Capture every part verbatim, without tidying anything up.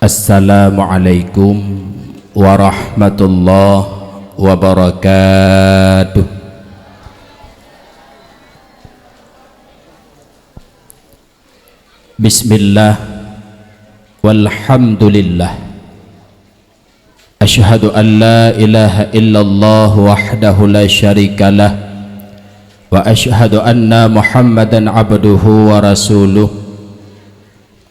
Assalamualaikum warahmatullahi wabarakatuh. Bismillah, walhamdulillah. Asyhadu an la ilaha illallah wahdahu la syarikalah, wa asyhadu anna Muhammadan abduhu wa rasuluh.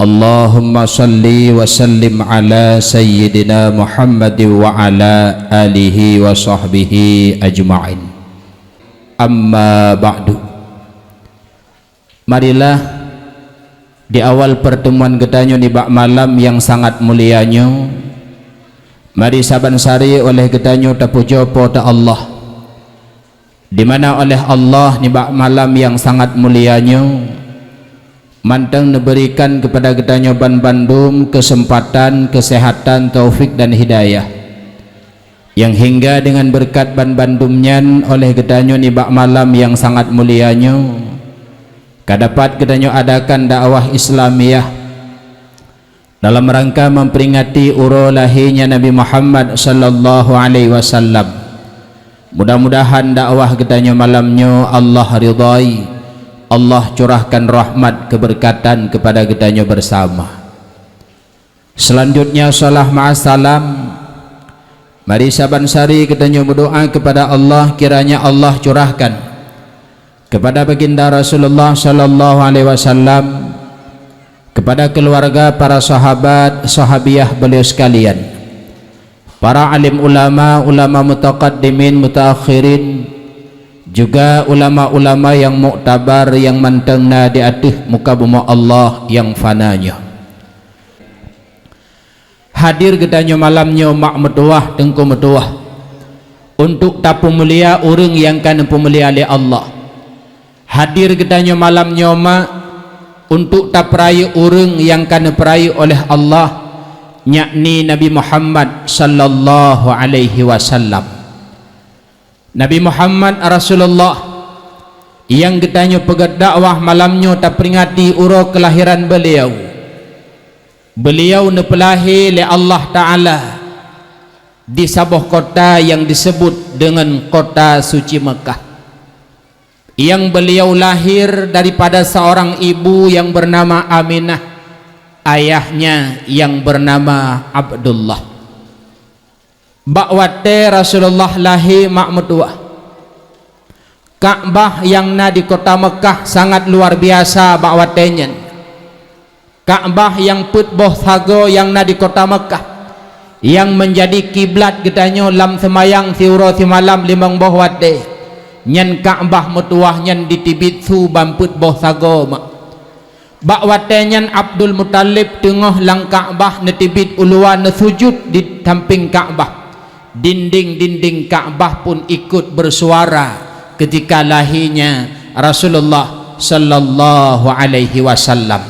Allahumma salli wa sallim ala sayyidina Muhammadin wa ala alihi wa sahbihi ajma'in. Amma ba'du. Marilah, di awal pertemuan geutanyoe nibak malam nyang sangat mulia nyoe, mari saban sari oleh geutanyoe tapujoe Po teu Allah, di mana oleh Allah nibak malam nyang sangat mulia nyoe mantong neuberikan keupada geutanyoe banbandum keuseumpatan, keuseuhatan, taufik dan hidayah. Nyang hingga deungon beureukat banbandum nyan oleh geutanyoe nibak malam nyang sangat mulia nyoe, ka dapat geutanyoe adakan dakwah Islamiyah dalam rangka memperingati uroe lahé nyan Nabi Muhammad sallallahu alaihi wasallam. Mudah-mudahan dakwah geutanyoe malam nyoe Allah ridhai, Allah curahkan rahmat keberkatan kepada geutanyoe bersama. Selanjutnya, salah ma'as salam. Mari saban sari geutanyoe meudoa kepada Allah, kiranya Allah curahkan kepada Baginda Rasulullah sallallahu alaihi wasallam, kepada keluarga, para sahabat, sahabiah beliau sekalian, para alim ulama, ulama mutaqaddimin, mutaakhirin, juga ulama-ulama nyang muktabar nyang mantong na di ateueh muka bumoe Allah nyang fana nyoe. Hadir geutanyoe malam nyoe mak meutuwah, teungku meutuwah, untuk tapeumulia ureuëng nyang ka neupeumulia lé Allah. Hadir geutanyoe malam nyoe mak untuk tapeurayeuk ureuëng nyang ka neupeurayeuk oleh Allah, yakni Nabi Muhammad sallallahu alaihi wasallam. Nabi Muhammad Rasulullah nyang geutanyoe peugét dakwah malam nyoe taperingati uroe keulahiran beliau. Beliau neupeulahé lé Allah Ta'ala di saboh kota nyang diseubut deungon Kota Suci Meukah, nyang beliau lahir daripada seorang ibu nyang bernama Aminah, ayahnya nyang bernama Abdullah. Bak watée Rasulullah lahé mak meutuwah, Ka'bah nyang na di kota Meukah sangat luar biasa bak watée nyan. Ka'bah nyang peuet boh sagoe nyang na di kota Meukah, nyang meunjadi kiblat geutanyoe lam seumayang siuroe simalam limong boh watée, nyan Ka'bah meutuwah nyan diteubiet su ban peuet boh sagoe mak. Bak watée nyan Abdul Muthalib teungoh lam Ka'bah neuteubiet u luwa neusujut di sampéng Ka'bah. Dinding-dinding Ka'bah pun ikut bersuara ketika lahirnya Rasulullah sallallahu alaihi wasallam.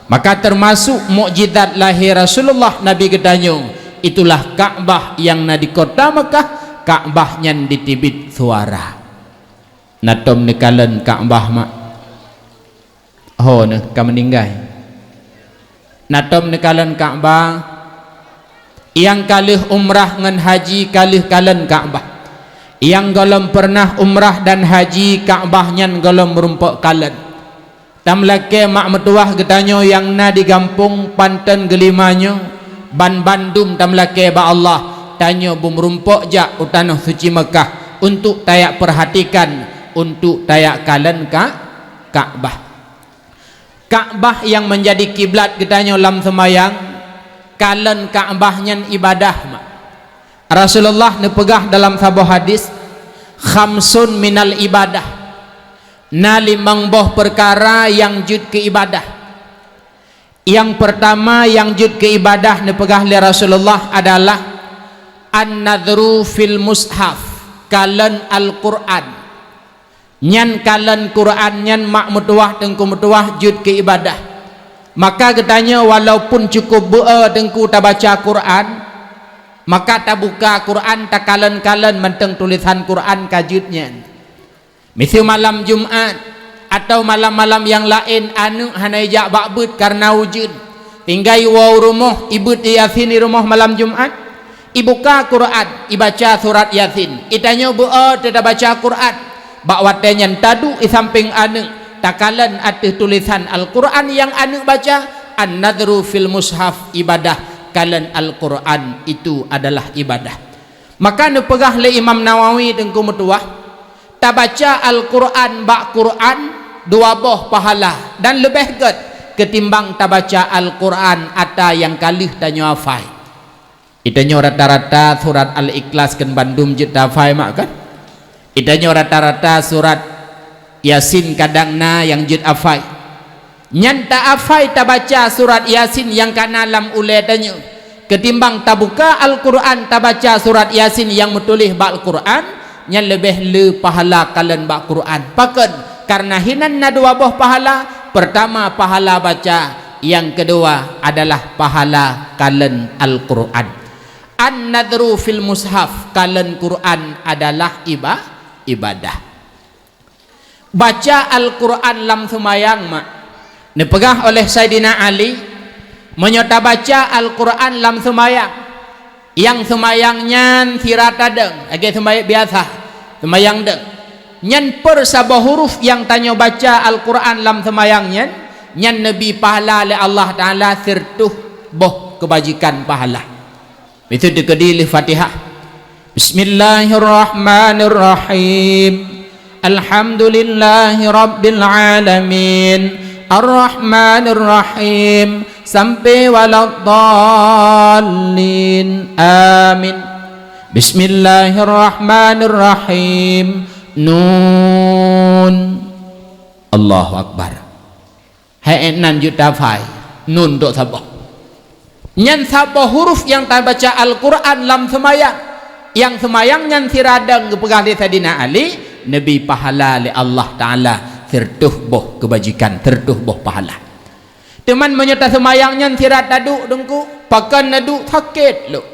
Maka termasuk mukjizat lahir Rasulullah Nabi geutanyoe, itulah Ka'bah nyang na di kota Meukah, Ka'bah nyan diteubiet suara. Na tom neukalon Ka'bah mak? Ho neuh ka meuninggai. Na tom neukalon Ka'bah? Nyang ka lheueh umrah ngon haji ka lheueh kalon Ka'bah. Nyang gohlom peureunah umrah dan haji Ka'bah nyan gohlom meurumpok kalon. Tameulakée mak meutuwah geutanyoe nyang na di gampông Panton Geulima nyoe, banbandum tameulakée bak Allah, tanyoe beumeurumpok jak u Tanoh Suci Meukah untuk tajak peurhatikan, untuk tajak kalon ka-, Ka'bah. Ka'bah nyang meunjadi kiblat geutanyoe lam seumayang, kalon Ka'bah nyan ibadah mak. Rasulullah neupeugah dalam saboh hadis, "Khamsun minal ibadah." Na limong boh peukara nyang jeuet keu ibadah. Nyang peurtama nyang jeuet keu ibadah neupeugah lé Rasulullah adalah an-nadhru fil mushaf, kalon Al-Qur'an. Nyan kalon Qur'an nyan mak meutuwah teungku meutuwah jeuet keu ibadah. Maka geutanyoe walaupun cukup beu-e teungku tabaca Qur'an, maka tabuka Qur'an takalon-kalon mantong tulésan Qur'an ka jeuet nyan. Miseue malam Jumat atawa malam-malam nyang laén aneuk hana ijak bak beuet kareuna ujeuen, Tinggai woe u rumoh, ibeuet Yasin di rumoh malam Jumat, ibuka Quran, ibaca surat Yasin. Itanyoe beu-o teuh tabaca Quran. Bak watée nyan taduek i sampéng aneuëk, takalon ateueh tulésan Al-Quran nyang aneuëk baca, "An-nadhru fil mushaf ibadah," kalon Al-Quran itu adalah ibadah. Maka neupeugah lé Imam Nawawi teungku meutuwah, tabaca Al-Quran bak Quran dua boh pahala dan leubeh gét ketimbang tabaca Al-Quran ata nyang ka lheueh tanyoe hafai. Itanyoe rata-rata surat Al-Ikhlas kan bandum jeuet tahafai mak kan? Itanyoe rata-rata surat Yasin kadang na nyang jeuet hafai. Nyan tahafai tabaca surat Yasin nyang ka na lam ulée tanyoe, ketimbang tabuka Al-Quran tabaca surat Yasin nyang meutuléh bak Al-Quran, nyan leubeh le pahala kalon bak Quran. Pakon? Kareuna hinan na dua boh pahala, peurtama pahala baca, nyang keudua adalah pahala kalon Al-Quran. An-nadhru fil mushaf, kalon Quran adalah iba-, ibadah. Baca Al-Quran lam seumayang mak. Neupeugah oleh Saidina Ali, meunyoe tabaca Al-Quran lam seumayang, nyang seumayang nyan sira tadong, lagée seumayang biasa, seumayang dong. Nyan per saboh huruf nyang tanyoe baca Al-Quran lam seumayang nyan, nyan neubri pahala lé Allah Taala sireutôh boh keubajikan pahala. Itu dikeudi lé Fatihah. Bismillahirrahmanirrahim. Alhamdulillahi rabbil alamin. Arrahmanirrahim. Sampai waladdallin. Amin. Bismillahirrahmanirrahim. Nun. Allahu Akbar. Hai nan jeuet tahafai, nun dok saboh. Nyan saboh huruf nyang tabaca Al-Quran lam seumayang. Nyang seumayang nyan sira dong geupeugah lé Saidina Ali, neubri pahala lé Allah Taala sireutôh boh keubajikan, sireutôh boh pahala. Teuma meunyoe taseumayang nyan sira taduek teungku, pakon neuduek sakét lom.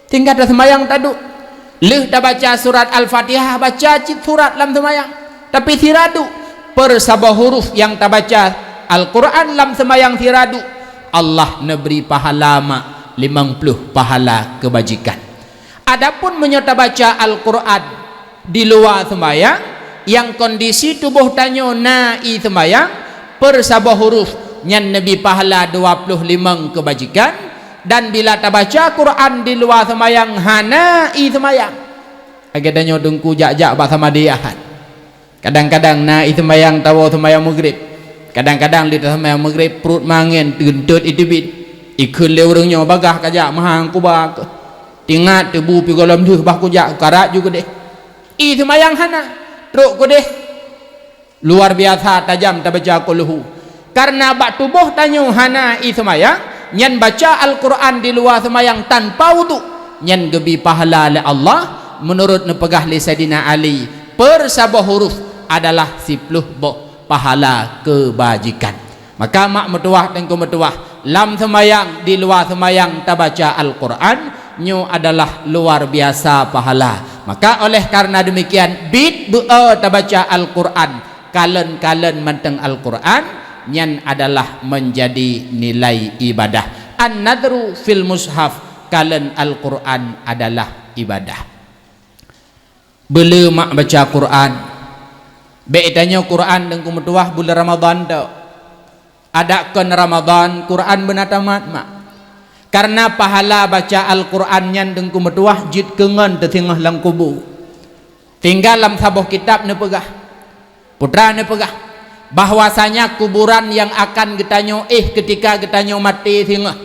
Tinggai taseumayang taduek. Lheueh tabaca surat Al-Fatihah, baca cit surat lam seumayang. Tapi sira duek, per saboh huruf nyang tabaca Al-Quran lam seumayang sira duek, Allah neubri pahala mak limong ploh pahala keubajikan. Adapun meunyoe tabaca Al-Quran di luwa seumayang, nyang kondisi tuboh tanyoe na ie seumayang, per saboh huruf nyan neubri pahala dua ploh limong keubajikan, dan bila tabaca Quran di luwa seumayang hana ie seumayang. Lagée tanyoe teungku jak-jak bak samadé Ahad. Kadang-kadang na ie seumayang tawoe seumayang Maghrib. Kadang-kadang lé taseumayang Maghrib pruet mangen teuntot iteubiet. Ikheun lé ureuëng nyoe bagah kajak meuhang kuba keuh. Tingat teubu pi gohlom deuh bah kujak karat ju keudeh. Ie seumayang hana, trok keudeh. Luar biasa tajam tabaca kulhu. Kareuna bak tuboh tanyoe hana ie seumayang, nyan baca Al-Quran di luwa seumayang tanpa udhu, nyan geubri pahala lé Allah, meunurot neupeugah lé Saidina Ali, per saboh huruf adalah siploh boh pahala keubajikan. Maka mak meutuwah teungku meutuwah, lam seumayang di luwa seumayang tabaca Al-Quran, nyoe adalah luar biasa pahala. Maka oleh karena demikian, bit beu-o tabaca Al-Quran, kalon-kalon mantong Al-Quran, nyan adalah menjadi nilai ibadah. An-nadhru fil mushaf, kalon Al-Quran adalah ibadah. Beule mak baca Quran. Bék tanyoe Quran teungku meutuwah buleuen Ramadhan tok. Adak kon Ramadhan, Quran beuna tamat mak. Karena pahala baca Al-Quran nyan teungku meutuwah jeuet keu ngon teusingoh lam kubu. Tinggai lam saboh kitab neupeugah, putra neupeugah, bahwasanya kuburan nyang akan geutanyoe éh keutika geutanyoe maté singoh,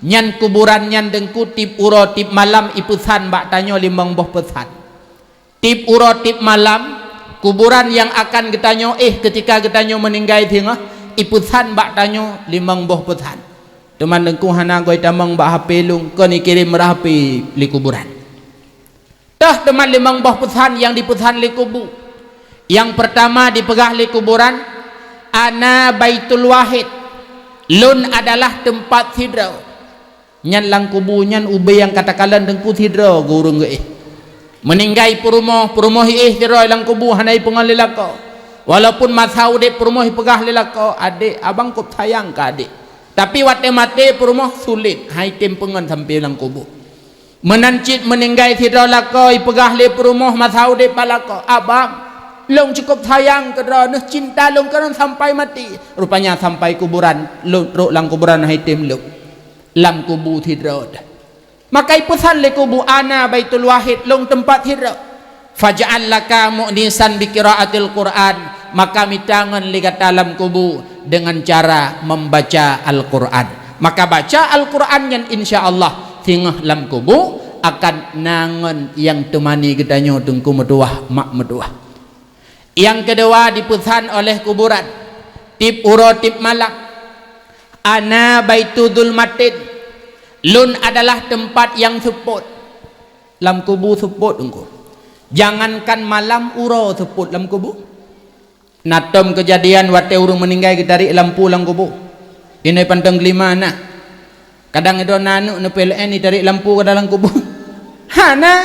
nyan kuburan nyan teungku tieb uroe tieb malam ipeusan bak tanyoe limong boh peusan. Tieb uroe tieb malam, kuburan nyang akan geutanyoe éh keutika geutanyoe meuninggai singoh, ipeusan bak tanyoe limong boh peusan. Teuma teungku hana goi tamong bak H P lôn, kon ikirém rot H P lé kuburan. Toh teuma limong boh peusan nyang dipeusan lé kubu. Nyang peurtama dipeugah lé kuburan, "Ana Baitul Wahid." Lôn adalah teumpat sidroe. Nyan lam kubu nyan ubé nyang ka takalon teungku sidroe geu ureuëng geuéh. Meuninggai peurumoh, peurumoh iéh sidroe lam kubu hana ipeungon lé lakoe. Walaupun masa udeb peurumoh ipeugah lé lakoe, "Adek, abang kôb sayang keu adek." Tapi watée maté peurumoh sulet, hai tem peungon sampai lam kubu. Meunan cit meuninggai sidroe lakoe, ipeugah lé peurumoh masa udeb bak lakoe, "Abang, lôn cukup sayang keu droeneuh, cinta lôn keu droeneuh sampai maté." Rupanya sampai kuburan, lôn trok lam kuburan hai tem lôn. Lam kubu sidroe teuh. Maka ipeusan lé kubu, "Ana baitul wahid, lôn teumpat sidroe." "Faj'al laka mu'nisan bi qiraatil Qur'an," maka mita ngon lé gata lam kubu dengan cara membaca Al-Qur'an. Maka baca Al-Qur'an nyan, insya Allah, singoh lam kubu akan na ngon nyang teumani geutanyoe teungku meutuwah, mak meutuwah. Nyang keudua dipeusan oleh kuburan, tieb uroe tieb malam, "Ana baitu zulmatin," lôn adalah teumpat nyang seupôt. Lam kubu seupôt engko. Jangankan malam, uroe seupôt lam kubu. Na tom keujadian watée ureuëng meuninggai geutarék lampu lam kubu. Inai pantong geulima na. Kadang idong na aneuëk neupeu L N itarék lampu ka dalam kubu. Hana.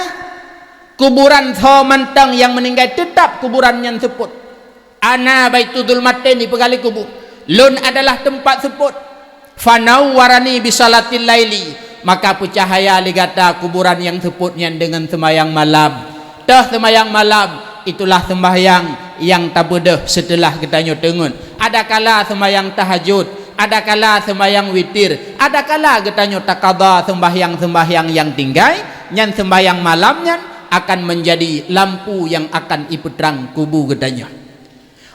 Kuburan soe mantong nyang meuninggai teutap kuburan nyan seupôt. "Ana baitu zulmatin," ipeugah lé kubu. "Lôn adalah teumpat seupôt." "Fanawwarani bisalatil laili," maka peucahaya lé gata kuburan nyang seupôt nyan deungon seumayang malam. Teuh seumayang malam, itulah seumbahyang nyang tabeudôh seuteulah geutanyoe teungeut. Adakala seumayang tahajud, adakala seumayang witir, adakala geutanyoe takada seumbahyang-seumbahyang nyang tinggai, nyan seumbahyang malam nyan akan meunjadi lampu nyang akan ipeutrang kubu geutanyoe.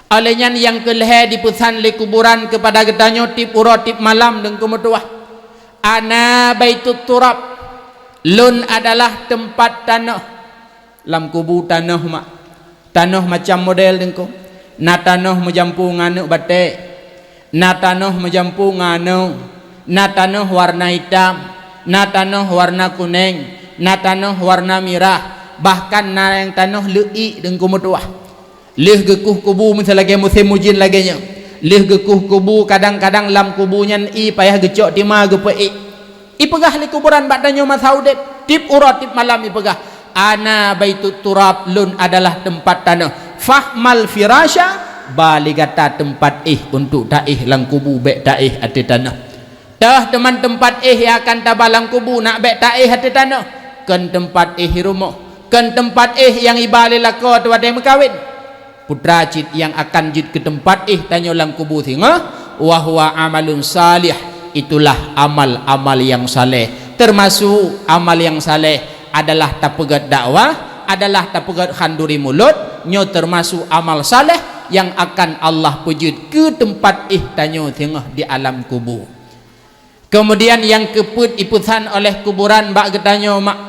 Óh lheueh nyan nyang keu lhée dipeusan lé kuburan keupada geutanyoe tieb uroe tieb malam deungku meutuwah, "Ana baitut turab," lôn adalah teumpat tanoh. Lam kubu tanoh mak, tanoh macam model deungku. Na tanoh meujampu ngon aneuëk batée, na tanoh meujampu ngon aneuëk, na tanoh warna itam, na tanoh warna kuneng, na tanoh warna mirah, bahkan na nyang tanoh leuiek deungku meutuwah. Lheueh geukueh kubu, miseu lagée musém ujeuen lagée nyoe, lheueh geukueh kubu, kadang-kadang lam kubu nyan ie payah geucok tima geupeuék. Ipeugah lé kuburan bak tanyoe masa udeb, tieb uroe tieb malam ipeugah, "Ana baitut turab," lôn adalah teumpat tanoh. "Fahmal firasya," ba lé gata teumpat éh untuk taéh lam kubu, bék taéh ateueh tanoh. Teuh teuma teumpat éh nyang akan taba lam kubu, nak bék taéh ateueh tanoh, kon teumpat éh rumoh, kon teumpat éh nyang iba lé lakoe teuh watée meukawen. Putra cit nyang akan jeuet keu teumpat éh tanyoe lam kubu singoh, "Wa huwa amalun salih," itulah amal-amal nyang saleh. Teumasuk amal nyang saleh adalah tapeugét dakwah, adalah tapeugét khanduri mulod, nyoe teumasuk amal saleh nyang akan Allah peujeuet keu teumpat éh tanyoe singoh di alam kubu. Keumudian nyang keupeuet ipeusan oleh kuburan bak geutanyoe mak,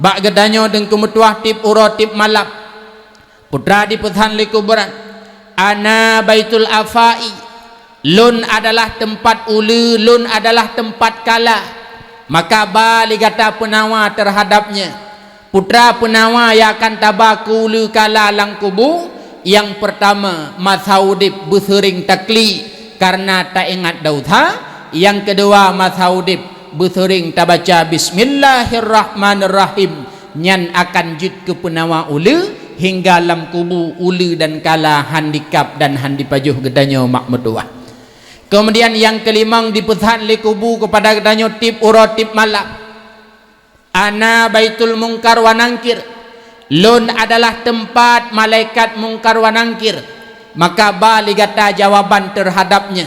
bak geutanyoe deungku meutuwah tieb uroe tieb malam. Putra dipeusan lé kuburan, "Ana baitul afai," lôn adalah teumpat uleue, lôn adalah teumpat kala. Maka ba lé gata peunawa teuhadab nyan. Putra peunawa nyang akan taba keu uleue kala lam kubu, nyang peurtama, masa udeb beuseuring takli kareuna taingat desya, nyang keudua, masa udeb beuseuring tabaca Bismillahirrahmanirrahim, nyan akan jeuet keu peunawa uleue hingga lam kubu uleue dan kala han dikab dan han dipajoh geutanyoe mak meutuwah. Keumudian nyang keulimong dipeusan lé kubu keupada geutanyoe tieb uroe tieb malam. "Ana baitul mungkar wa nangkir," lôn adalah teumpat malaikat mungkar wa nangkir. Maka ba lé gata jawaban teuhadab nyan.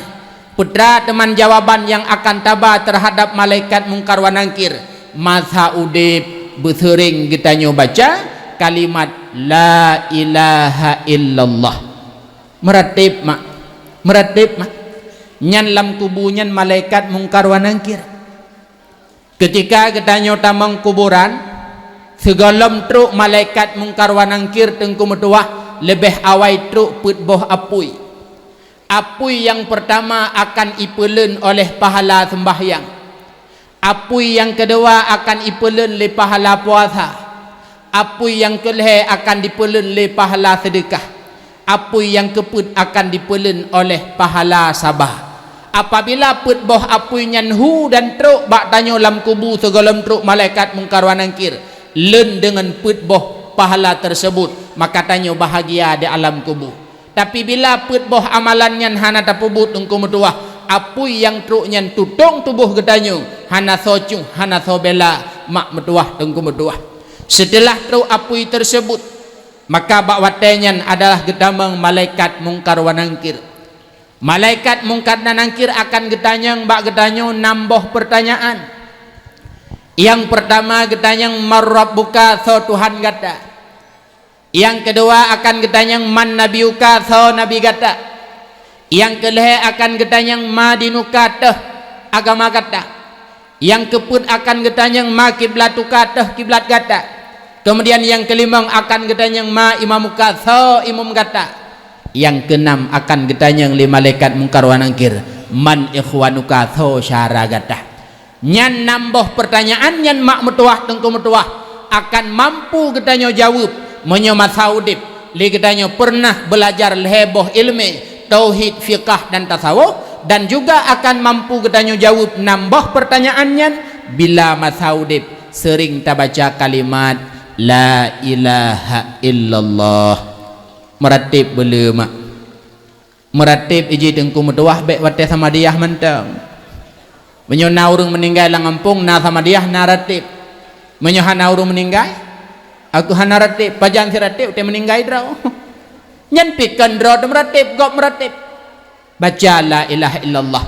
Putra teuma jawaban nyang akan taba teuhadab malaikat mungkar wa nangkir, masa udeb beuseuring geutanyoe baca kalimat la ilaha illallah. Meuratéb mak, meuratéb mak. Nyan lam kubu nyan malaikat mungkar wa nangkir. Keutika geutanyoe tamong kuburan, sigohlom trok malaikat mungkar wa nangkir teungku meutuwah, leubeh awai trok peuet boh apui. Apui nyang peurtama akan ipeulon oleh pahala seumbahyang. Apui nyang keudua akan ipeulon lé pahala puasa. Apui nyang keulhée akan dipeulon lé pahala seudeukah. Apui nyang keupeuet akan dipeulon oleh pahala saba. Apabila peuet boh apui nyan hu dan trok bak tanyoe lam kubu sigohlom trok malaikat mungkar wa nangkir, lon deungon peuet boh pahala teuseubut, maka tanyoe bahagia di alam kubu. Tapi bila peuet boh amalan nyan hana tapeubuet teungku meutuwah, Apui nyang trok nyan tutong tuboh geutanyoe, hana soe cuh, hana soe bela, mak meutuwah, teungku meutuwah. Seuteulah trok apui teuseubut, maka bak watée nyan adalah geutamong malaikat Mungkar wa Nangkir. Malaikat Mungkar dan Nangkir akan geutanyong bak geutanyoe nam boh peurtanyaan. Nyang peurtama geutanyong, "Man rabbuka?" Soe Tuhan gata? Nyang keudua akan geutanyong, "Man nabiyuka?" Soe nabi gata? Nyang keulhée akan geutanyong, "Ma dinuka?" Teuh agama gata. Nyang keupeuet akan geutanyong, "Ma kiblatuka?" Teuh kiblat gata. Keumudian nyang keulimong akan geutanyong, "Ma imamuka?" Soe imum gata? Nyang keunam akan geutanyong lé malaikat Mungkar wa Nangkir, "Man ikhwanuka?" Soe syara gata? Nyan nam boh peurtanyaan nyan, mak meutuwah, teungku meutuwah, akan mampu geutanyoe jaweueb meunyoe masa udeb lé geutanyoe peureunah beulajar lhée boh iéleumé tauhid, fiqah dan tasawuf, dan juga akan mampu geutanyoe jaweueb nam boh peurtanyaan nyan bila masa udeb seuring tabaca kalimat la ilaha illallah. Meuratéb beuleu mak. Meuratéb iji teungku meutuwah bék watée samadiyah mantong. Meunyoe na ureuëng meuninggai lam gampông, na samadiyah, na ratéb. Meunyoe hana ureuëng meuninggai, aku hana ratéb, pajan si ratéb watée meuninggai droe. Nyan pih kon droe teumeuratéb, gob meuratéb. Baca la ilaha illallah.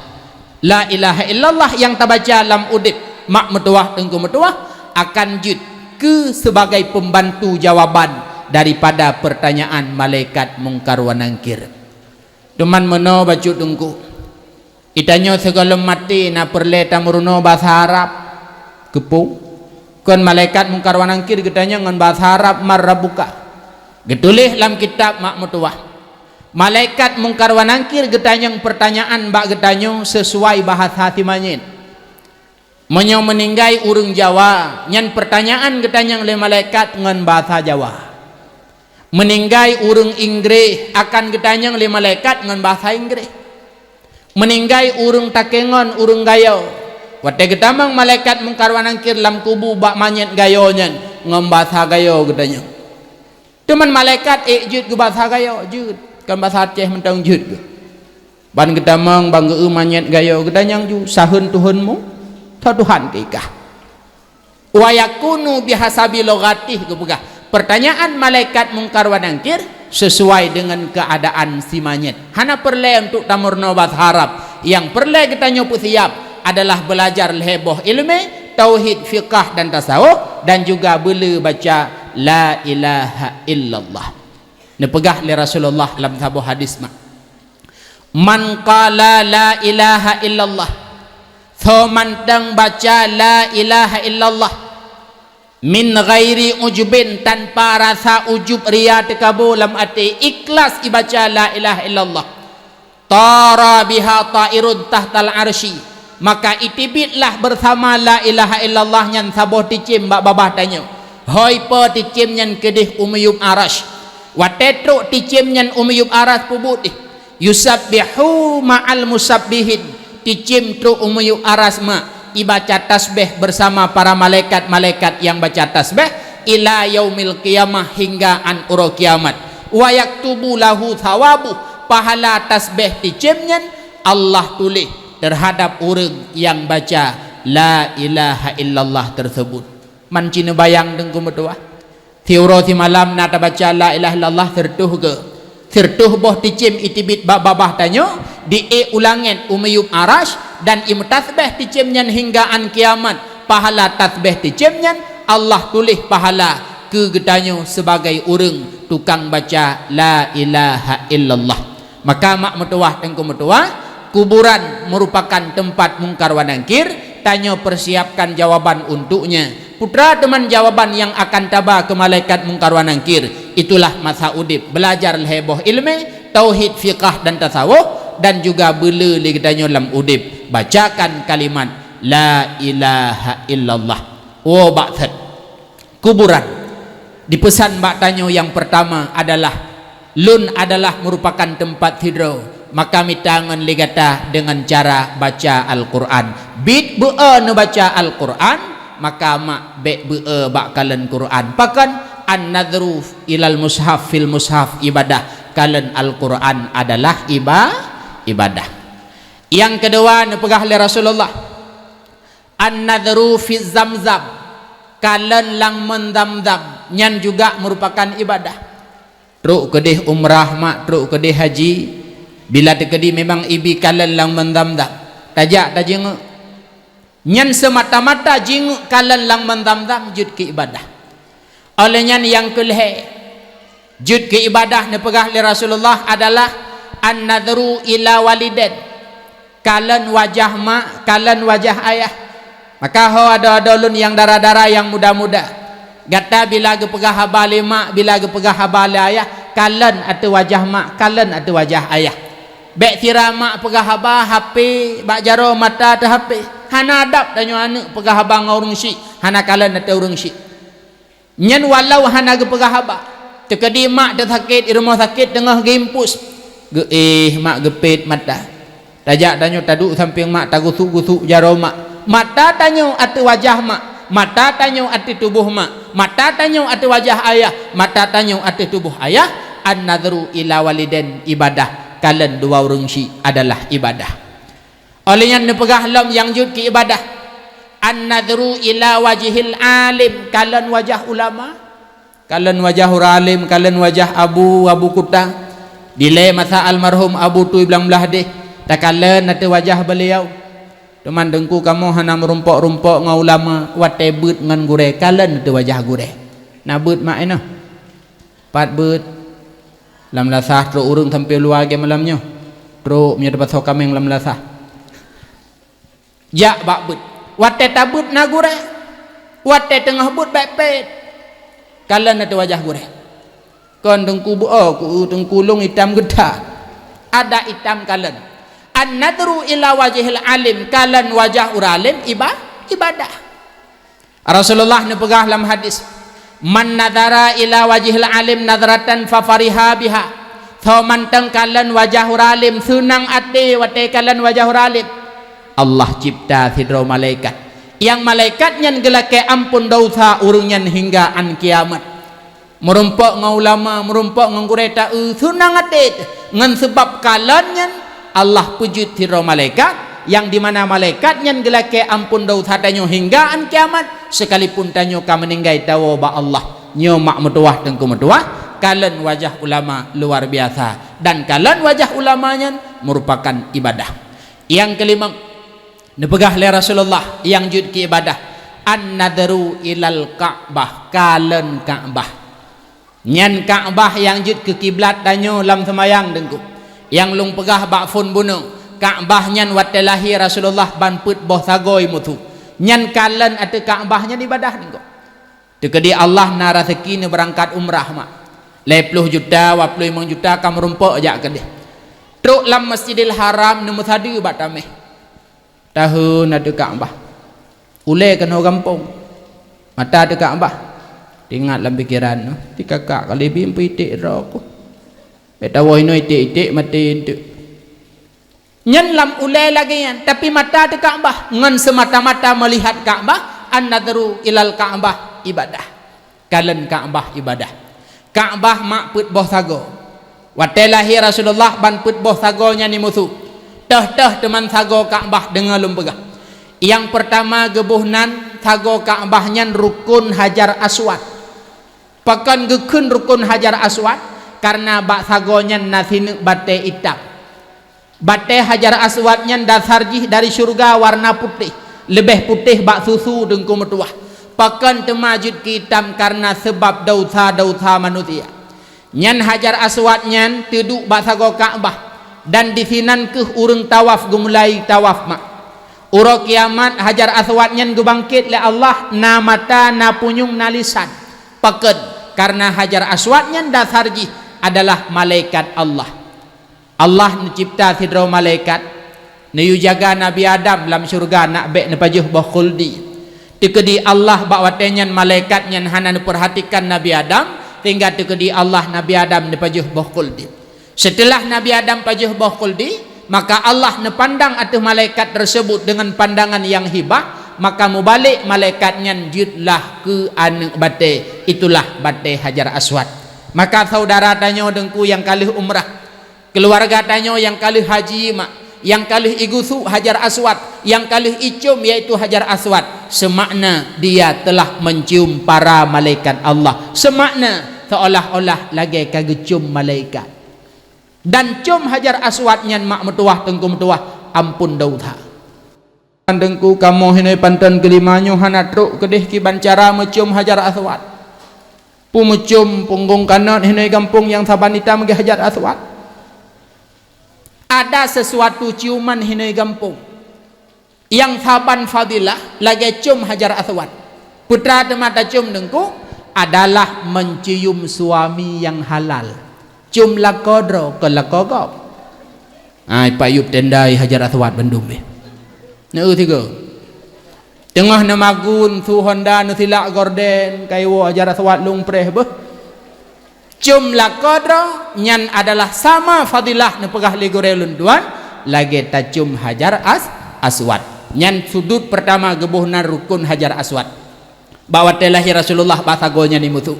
La ilaha illallah nyang tabaca lam udeb, mak meutuwah, teungku meutuwah, akan jeuet keu sebagai peumbantu jawaban daripada peurtanyaan malaikat Mungkar wa Nangkir. Teuma meunoe bacut teungku, geutanyoe sigohlom maté na peureulée tameurunoe basa Arab. Keupeue? Kon malaikat Mungkar wa Nangkir geutanyong ngon basa Arab, "Man rabbuka?" Geutuléh lam kitab, mak meutuwah. Malaikat Mungkar wa Nangkir geutanyong peurtanyaan bak geutanyoe sisuai bahasa simanyét. Meunyoe meuninggai ureuëng Jawa, nyan peurtanyaan geutanyong lé malaikat ngon basa Jawa. Meuninggai ureuëng Inggréh, akan geutanyong lé malaikat ngon basa Inggréh. Meuninggai ureuëng Takengon, ureuëng Gayo, watée geutamong malaikat Mungkar wa Nangkir lam kubu bak manyét Gayo nyan, ngon basa Gayo geutanyong. Teuma malaikat ék jeuet keu basa Gayo, jeuet, kon basa Aceh mantong jeuet keu. Ban geutamong, ban geu-eu manyét Gayo, geutanyong ju, "Saheun Tuhanmu?" "Soe Tuhan keu ikah?" "Wa yakunu bihasabi lughatih," geupeugah. Peurtanyaan malaikat Mungkar wa Nangkir sesuai deungon keuadaan si manyét. Hana peureulée untuk tameurunoe basa Arab. Nyang peureulée geutanyoe peusiab adalah beulajar lhée boh iéleumé, tauhid, fiqah dan tasawuf, dan juga beuleu baca la ilaha illallah. Neupeugah lé Rasulullah lam saboh hadis mak, "Man qala la ilaha illallah," soe mantong baca la ilaha illallah, "min ghairi ujubin," tanpa rasa ujub, ria, teukabô lam até, ikhlas ibaca la ilaha illallah, "tara biha ta'irun tahtal arsy," maka itibitlah bersama la ilaha illallah nyan saboh ticém bak babah tanyoe. Hôi po ticém nyan keudeh u miyueb arasy. Watée trok ticém nyan u miyueb arasy, peubuet deh, "Yusabbihu ma'al musabbihin." Ticém trok u miyueb arasy mak, ibaca tasbéh bersama para malaikat-malaikat nyang baca tasbéh, "ila yaumil qiyamah," hingga an uroe kiamat. "Wa yaktubu lahu thawabuh," pahala tasbéh ticém nyan Allah tuléh teuhadab ureuëng nyang baca la ilaha illallah teuseubut. Man ci neubayang teungku meutuwah. Siuroe simalam na tabaca la ilaha illallah sireutoh geu. Sireutoh boh ticém itibit bak babah tanyoe, di ék u langét u miyueb arasy, dan imeutasbéh ticém nyan hingga an kiamat. Pahala tasbéh ticém nyan Allah tuléh pahala keu geutanyoe sibagai ureuëng tukang baca la ilaha illallah. Maka mak meutuwah teungku meutuwah, kuburan meurupakan teumpat Mungkar wa Nangkir, tanyoe peusiapkan jawaban untuknya. Peue teuma jawaban nyang akan taba keu malaikat Mungkar wa Nangkir, itulah masa udeb, beulajar lhée boh iéleumé, tauhid, fiqah dan tasawuf, dan juga beuleu lé geutanyoe lam udeb, bacakan kalimat la ilaha illallah. Woe bak thot kuburan. Dipeusan bak tanyoe nyang peurtama adalah, "Lôn adalah meurupakan teumpat sidroe, maka mita ngon lé gata deungon cara baca Al-Qur'an." Bit beu-e neubaca Al-Qur'an, maka mak bék beu-e bak kalon Qur'an. Pakon? "An-nadhru ilal mushaf fil mushaf ibadah." Kalon Al-Qur'an adalah iba-, ibadah. Nyang keudua neupeugah lé Rasulullah, "An-nadhru fi Zamzam," kalon lam mon Zamzam, nyan juga meurupakan ibadah. Trok keudeh umrah mak, trok keudeh haji, bila teukeudi memang ibi kalon lam mon Zamzam, tajak tajeungeuk. Nyan seumata-mata jingeuk kalon lam mon Zamzam jeuet keu ibadah. Óh lheueh nyan nyang keu lhée jeuet keu ibadah neupeugah lé Rasulullah adalah an-nadhru ila walidain, kalon wajah mak, kalon wajah ayah. Maka ho adoe-adoe lôn nyang dara-dara nyang muda-muda, gata bila geupeugah haba lé mak, bila geupeugah haba lé ayah, kalon ateueh wajah mak, kalon ateueh wajah ayah. Bék sira mak peugah haba, hapé bak jaroe mata teuhapé. Hana adab tanyoe aneuëk peugah haba ngon ureuëng syik, hana kalon ateueh ureuëng syik. Nyan walau hana geupeugah haba. Teukeudi mak teusakét di rumoh sakét teungoh geuimpus. Geuéh mak geupét mata. Tajak tanyoe taduek sampéng mak, tagusuk-gusuk jaroe mak. Mata tanyoe ateueh wajah mak, mata tanyoe ateueh tuboh mak, mata tanyoe ateueh wajah ayah, mata tanyoe ateueh tuboh ayah. An-nadhru ila walidain ibadah, kalon dua ureuëng syik adalah ibadah. Óh lheueh nyan neupeugah lom nyang jeuet keu ibadah, an-nadhru ila wajhil alim, kalon wajah ulama. Kalon wajah ureuëng alim, kalon wajah abu, abu kuta. Dilée masa almarhum Abu Tui Blang Blahdeh, takalon ateueh wajah beuliau. Teuma teungku kamoe hana meurumpok-rumpok ngon ulama, watée beuet ngon gurée, kalon ateueh wajah gurée. Na beuet mak inoe? Pat beuet? Lam lasah trok ureuëng sampoe luwa lagée malam nyoe. Trok meunyoe tapasoe kaméng lam lasah. Jak bak beuet. Watée tabeuet na gurée. Watée teungoh beuet bék pét. Kalon ateueh wajah gurée. Kon teungku beu-o ku teungku lôn itam geuta. Adak itam kalon. An-nadhru ila wajhil alim, kalon wajah ureuëng alim iba-, ibadah. Rasulullah neupeugah lam hadis, "Man nadhara ila wajhil alim nadhratan fa fariha biha." Soe mantong kalon wajah ureuëng alim, seunang até watée kalon wajah ureuëng alim, Allah cipta sidroe malaikat. Nyang malaikat nyan geulakée amphon desya ureuëng nyan hingga án kiamat. Meurumpok ngon ulama, meurumpok ngon gurée ta-eu, seunang até teuh. Ngon seubab kalon nyan, Allah peujeuet sidroe malaikat, nyang dimana malaikat nyan geulakée amphon desya tanyoe hingga án kiamat, seukalipun tanyoe ka meuninggai tawoe bak Allah. Nyoe mak meutuwah teungku meutuwah, kalon wajah ulama luar biasa. Dan kalon wajah ulama nyan meurupakan ibadah. Nyang keulimong, neupeugah lé Rasulullah nyang jeuet keu ibadah, "An-nadhru ilal Ka'bah," kalon Ka'bah. Nyan Ka'bah nyang jeuet keu kiblat tanyoe lam seumayang teungku. Nyang lôn peugah bak phon bunoe, Ka'bah nyan watée lahé Rasulullah ban peuet boh sagoe musu. Nyan kalon ateueh Ka'bah nyan ibadah teungku. Teukeudi Allah na raseuki neubeurangkat umrah mak. Lhée ploh juta, dua ploh limong juta ka meurumpok jak keudeh. Trok lam Masjidil Haram neumeusadeue bak taméh. Tahun ateueh Ka'bah. Ulée keunoe gampông. Mata ateueh Ka'bah. Teuingat lam pikeran, "Ti kakak kali bim peuiték droe ku. Bék tawoe inoe iték-iték maté eunteuk." Nyan lam ulée lagée nyan, tapi mata ateueh Ka'bah, ngon seumata-mata meulihat Ka'bah, an-nadhru ilal Ka'bah ibadah. Kalon Ka'bah ibadah. Ka'bah mak peuet boh sagoe. Watée lahé Rasulullah ban peuet boh sagoe nyan imusu. Teuh-teuh teuman sagoe Ka'bah deungoe lôn peugah. Nyang peurtama geuboh nan sagoe Ka'bah nyan Rukun Hajar Aswad. Pakon geukheun Rukun Hajar Aswad? Kareuna bak sagoe nyan na sineuk batée itam. Batée Hajar Aswad nyan dasar jih dari syeuruga warna putéh, leubeh putéh bak susu teungku meutuwah. Pakon teuma jeuet keu itam kareuna seubab desya-desya manusia. Nyan Hajar Aswad nyan teuduek bak sagoe Ka'bah, dan disinan kheueh ureuëng tawaf geumulai tawaf mak. Uroe kiamat Hajar Aswad nyan geubangkét lé Allah na mata, na punyueng, na lisan. Pakon? Kareuna Hajar Aswad nyan dasar jih adalah malaikat Allah. Allah neucipta sidroe malaikat, neuyue jaga Nabi Adam lam syeuruga nak bék neupajoh boh khuldi. Teukeudi Allah bak watée nyan malaikat nyan hana neupeurhatikan Nabi Adam, sehingga teukeudi Allah Nabi Adam neupajoh boh khuldi. Seuteulah Nabi Adam pajoh boh khuldi, maka Allah neupandang ateueh malaikat teuseubut deungon pandangan nyang hibah, maka mubalek malaikat nyan jeuetlah keu aneuëk batée, itulah batée Hajar Aswad. Maka syedara tanyoe teungku nyang ka lheueh umrah, keuluwarga tanyoe nyang ka lheueh haji mak, Nyang ka lheueh igusu Hajar Aswad, nyang ka lheueh icum yaitu Hajar Aswad. Seumakna dia telah mencium para malaikat Allah. Seumakna seolah-olah lagée ka geucum malaikat. Dan cum Hajar Aswad nyan mak meutuwah teungku meutuwah ampôn dosa. Teungku kamoe hinoe panton keulima nyoe hana trok keudeh kiban cara meucum Hajar Aswad. Peue meucum punggong kanot hinoe gampông nyang saban itam geuh Hajar Aswad. Ada sesuatu ciuman hinoe gampông nyang saban fadilah lagée cum Hajar Aswad. Peue teuma tacum teungku adalah mencium suami nyang halal. Cum lakoe droe kon lakoe gob. Ai payueb tendai Hajar Aswad bandum beh. Neu tiga. Teungoh neumagun su Honda neusilak gorden kaiwoe Hajar Aswad lung preh beh. Cum lakoe droe nyan adalah sama fadilah neupeugah lé gurée lôn tuan lagée tacum Hajar As-, Aswad. Nyan sudut pertama geuboh nan rukun Hajar Aswad. Bak watée lahé Rasulullah bak sagoe nyan imusu.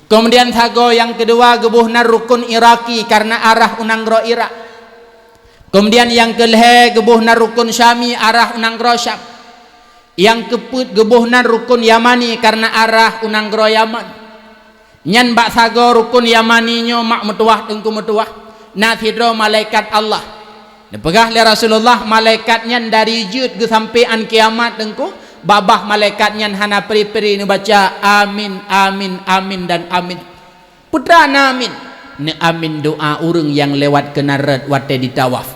Keumudian sagoe nyang keudua geuboh nan rukun Iraki karna arah u nanggroe Irak. Keumudian nyang keulhée geuboh nan rukun Syami arah u nanggroe Syam. Nyang keupeuet geuboh nan rukun Yamani karna arah u nanggroe Yaman. Nyan bak sagoe rukun Yamani nyoe mak meutuwah teungku meutuwah, na sidroe malaikat Allah. Neupeugah lé Rasulullah malaikat nyan dari jeuet geusampé án kiamat teungku, babah malaikat nyan hana pri-pri neubaca amin, amin, amin dan amin. Peue teuma amin? Neuamin doa ureuëng nyang lewat keunan rot watée ditawaf.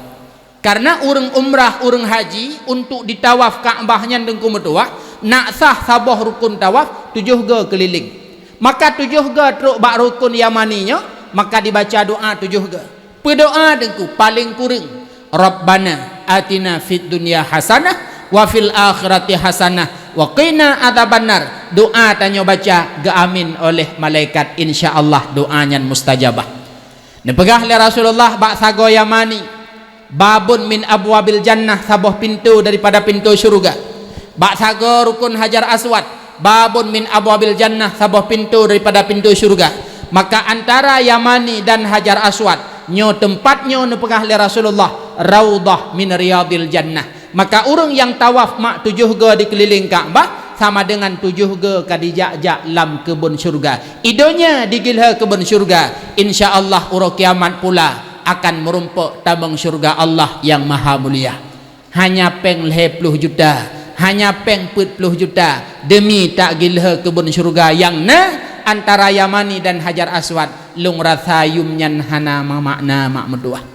Karna ureuëng umrah, ureuëng haji untuk ditawaf Ka'bah nyan teungku meutuwah, nak sah saboh rukun tawaf tujoh goe keulileng. Maka tujoh goe trok bak rukun Yamani nyoe, maka dibaca doa tujoh goe. Peudoa teungku paleng kureueng, "Rabbana atina fid dunya hasanah wa fil akhirati hasanah wa qina adzabannar." Doa tanyoe baca geuamin oleh malaikat, insya Allah doa nyan mustajabah. Neupeugah lé Rasulullah bak sagoe Yamani, "Babun min abwabil jannah," saboh pintoe daripada pintoe syeuruga. Bak sagoe rukun Hajar Aswad, "Babun min abwabil jannah," saboh pintoe daripada pintoe syeuruga. Maka antara Yamani dan Hajar Aswad, nyoe teumpat nyoe neupeugah lé Rasulullah, "Raudhah min riyadil jannah." Maka ureuëng nyang tawaf mak tujoh goe dikeulileng Ka'bah sama deungan tujoh goe ka dijak-jak lam keubon syeuruga. I donya digeulhée keubon syeuruga, insya Allah uroe kiamat pula akan meurumpok tabong syeuruga Allah nyang maha mulia. Hanya péng lhée ploh juta, hanya péng peuet ploh juta demi tageulhée keubon syeuruga nyang na antara Yamani dan Hajar Aswad, lôn rasa yum nyan hana meumakna mak meutuwah.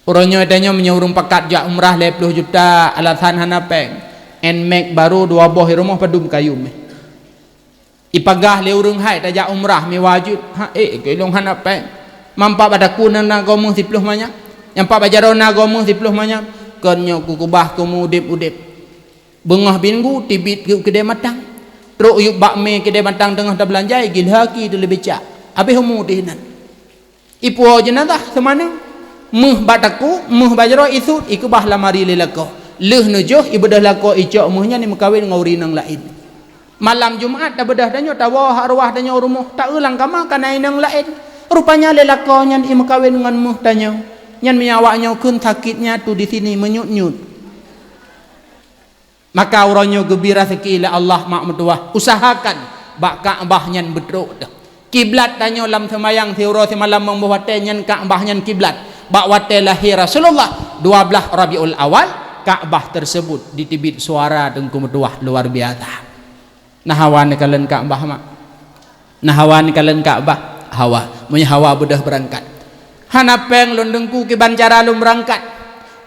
Uroe nyoe tanyoe meunyoe ureuëng pakat jak umrah lhée ploh juta alasan hana péng, Nmax barô dua boh i rumoh padum kayum. Ipeugah lé ureuëng hai tajak umrah meuwajéb, ha ék keu lôn hana péng. Mampak bak takue na goe méuh siploh manyam, nyampak bak jaroe na goe méuh siploh manyam, kon nyoe kukeubah keu meu udeb-udeb. Beungoh minggu teubiet keu keudée matang, trok yub bak mé keudée matang teungoh tabeulanjai gilhaki teuleubeh cak, habéh umu teuh inan. Ipuwoe jeunazah seumaneueng, méuh bak takue, méuh bak jaroe isut, ikeubah lam ari lé lakoe. Lheueh neujoh ibeudôh lakoe icok méuh nyan imeukawen ngon ureuëng inong laén. Malam Jumat tabeudôh tanyoe tawoe hak ruwah tanyoe u rumoh, taeu lam kama ka na inong laén. Rupanya lé lakoe nyan imeukawen ngon méuh tanyoe. Nyan meunyo awaknyoe kheun sakét nyatu di sini meunyut-nyut. Maka uroe nyoe geubri raseuki lé Allah mak meutuwah, usahakan bak Ka'bah nyan beutrok teuh. Kiblat tanyoe lam seumayang siuroe simalam meunyoe watée nyan Ka'bah nyan kiblat. Bak watée lahé Rasulullah dua blaih Rabiul Awal, Ka'bah tersebut diteubiet suara teungku meutuwah luar biasa. Na hawa neukalon Ka'bah mak? Na hawa neukalon Ka'bah? Hawa. Meunyoe hawa beudôh beurangkat. Hana péng lôn teungku kiban cara lôn beurangkat.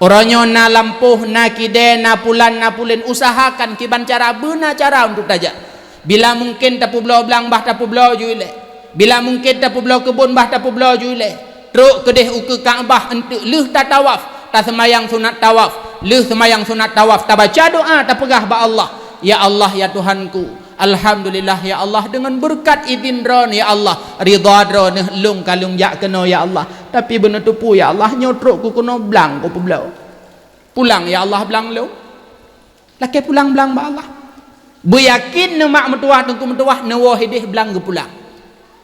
Uroe nyoe na lampôh, na kidée, na pulan, na pulen, usahakan kiban cara beuna cara untuk tajak. Bila mungken tapeubloe blang bah tapeubloe ju ilée. Bila mungken tapeubloe keubon bah tapeubloe ju ilée. Trok keudeh ukeue Ka'bah eunteuk lheueh tatawaf, taseumayang sunat tawaf. Lheueh seumayang sunat tawaf tabaca doa tapeugah bak Allah, "Ya Allah, ya Tuhanku, alhamdulillah ya Allah, deungon beureukat idhin Droeneuh ya Allah, ridha Droeneuh lôn ka lôn jak keunoe ya Allah. Tapi beuneuteupeu ya Allah, nyoe trok kukeunoe blang kupeubloe. Pulang ya Allah blang lôn." Lakée pulang blang bak Allah. Beuyakin neumak meutuwah teungku meutuwah neuwoe ideh blang geupulang.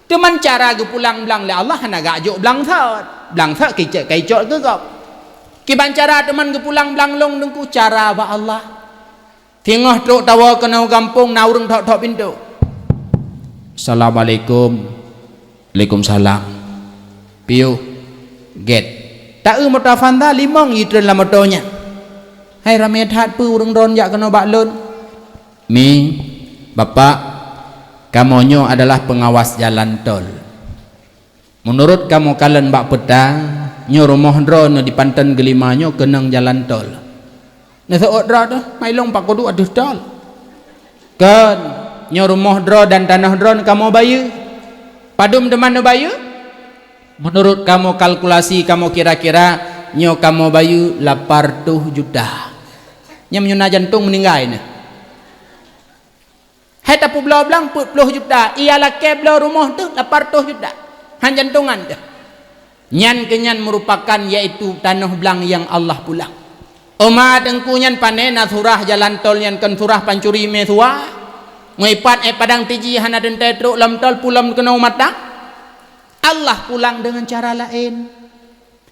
Teuma cara geupulang blang lé Allah hana geujok blang sot. Blang sot kicok ka icok keu gob. Kiban cara teuma geupulang blang lôn Teungku? Cara bak Allah. Singoh trok tawoe keunoe gampông, na ureuëng thok-thok pintoe. "Assalamualaikum." "Waalaikumsalam." "Piôh?" "Gét." Taeu moto Avanza, limong jitreun lam moto nyan. "Hai, ramé that, peue ureuëng droen jak keunoe bak lôn?" "Mi, Bapak, kamoe nyoe adalah pengawas jalan tol. Meunurot kamoe kalon bak peta, nyoe rumoh droeneuh di Panton Geulima nyoe keunong jalan tol." "Neuseuôt droe teuh, mai lôn pakuduek ateueh tol." "Kon, nyoe rumoh droe dan tanoh droeneuh kamoe bayeue." "Padum teuma neubayeue?" "Meunurot kamoe kalkulasi kamoe kira-kira, nyoe kamoe bayeue lapan reutôh juta." Nyan meunyoe na jantong meuninggai nyan. Hai tapeubloe blang peuet ploh juta, ia lakée bloe rumoh teuh lapan reutôh juta. Han jantongan teuh. Nyan keunyan meurupakan, yaitu tanoh blang nyang Allah pulang. Oma Teungku, nyan pané na surah jalan tol nyan, kon surah pancuri mé suwa? Meuipat ék padang tiji hana teuntée trok lom tol pulom keunoe matang? Allah pulang deungon cara laén.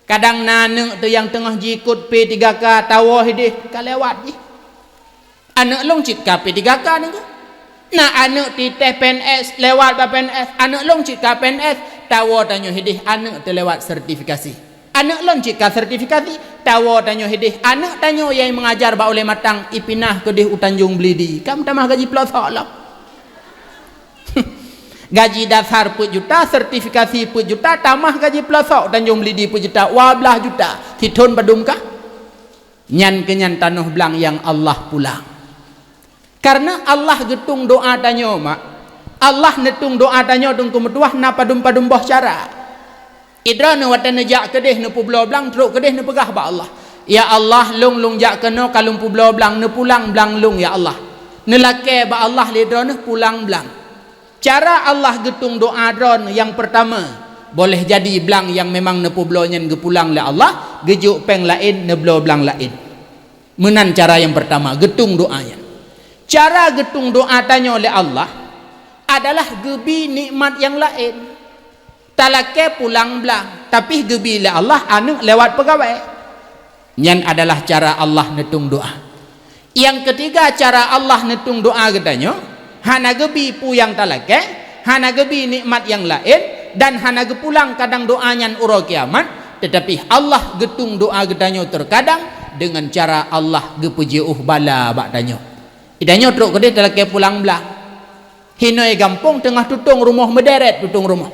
Kadang na aneuëk teuh nyang teungoh jiikot P tiga K, tawoe hideh ka lewat jih. "Aneuëk lôn cit ka P tiga K Teungku." Na aneuëk teuh P N S, lewat bak P N S, "Aneuëk lôn cit ka P N S." Tawoe tanyoe hideh, aneuëk teuh lewat sertifikasi. "Aneuëk lôn cit ka sertifikasi." Tawoe tanyoe hideh, aneuëk tanyoe nyang meungajar bak ulée matang, ipinah keudeh u Tanjong Belidi. Ka meutamah gaji peulosok lom. Gaji dasar peuet juta, sertifikasi peuet juta, tamah gaji peulosok Tanjong Belidi peuet juta, dua blaih juta. Sithon padum kah? Nyan keunyan tanoh blang nyang Allah pulang. Kareuna Allah geutueng doá tanyoe, mak. Allah neutueng doá tanyoe Teungku meutuwah na padum-padum boh cara. Idroeneuh watée neujak keudeh neupeubloe blang, trok keudeh neupeugah bak Allah, "Ya Allah, lôn, lôn jak keunoe ka lôn peubloe blang, neupulang blang lôn, ya Allah." Neulakée bak Allah lé droeneuh pulang blang. Cara Allah geutueng doá droeneuh nyang peurtama, boleh jadi blang nyang memang neupeubloe nyan geupulang lé Allah, geujok péng laén, neubloe blang laén. Meunan cara nyang peurtama geutueng doá nyan. Cara geutueng doá tanyoe lé Allah adalah geubi nikmat nyang laén. Talakée pulang blang, tapi geubi lé Allah aneuëk lewat peugawée. Nyan adalah cara Allah neutueng doá. Nyang keutiga cara Allah neutueng doá geutanyoe, hana geubi peue nyang talakée, hana geubi nikmat nyang laén, dan hana geupulang kadang doá nyan uroe kiamat, teutapi Allah geutueng doá geutanyoe teukadang deungon cara Allah geupeujiôh bala bak tanyoe. Geutanyoe trok keudeh talakée pulang blang. Hinoe gampông teungoh tutong rumoh meuderet tutong rumoh.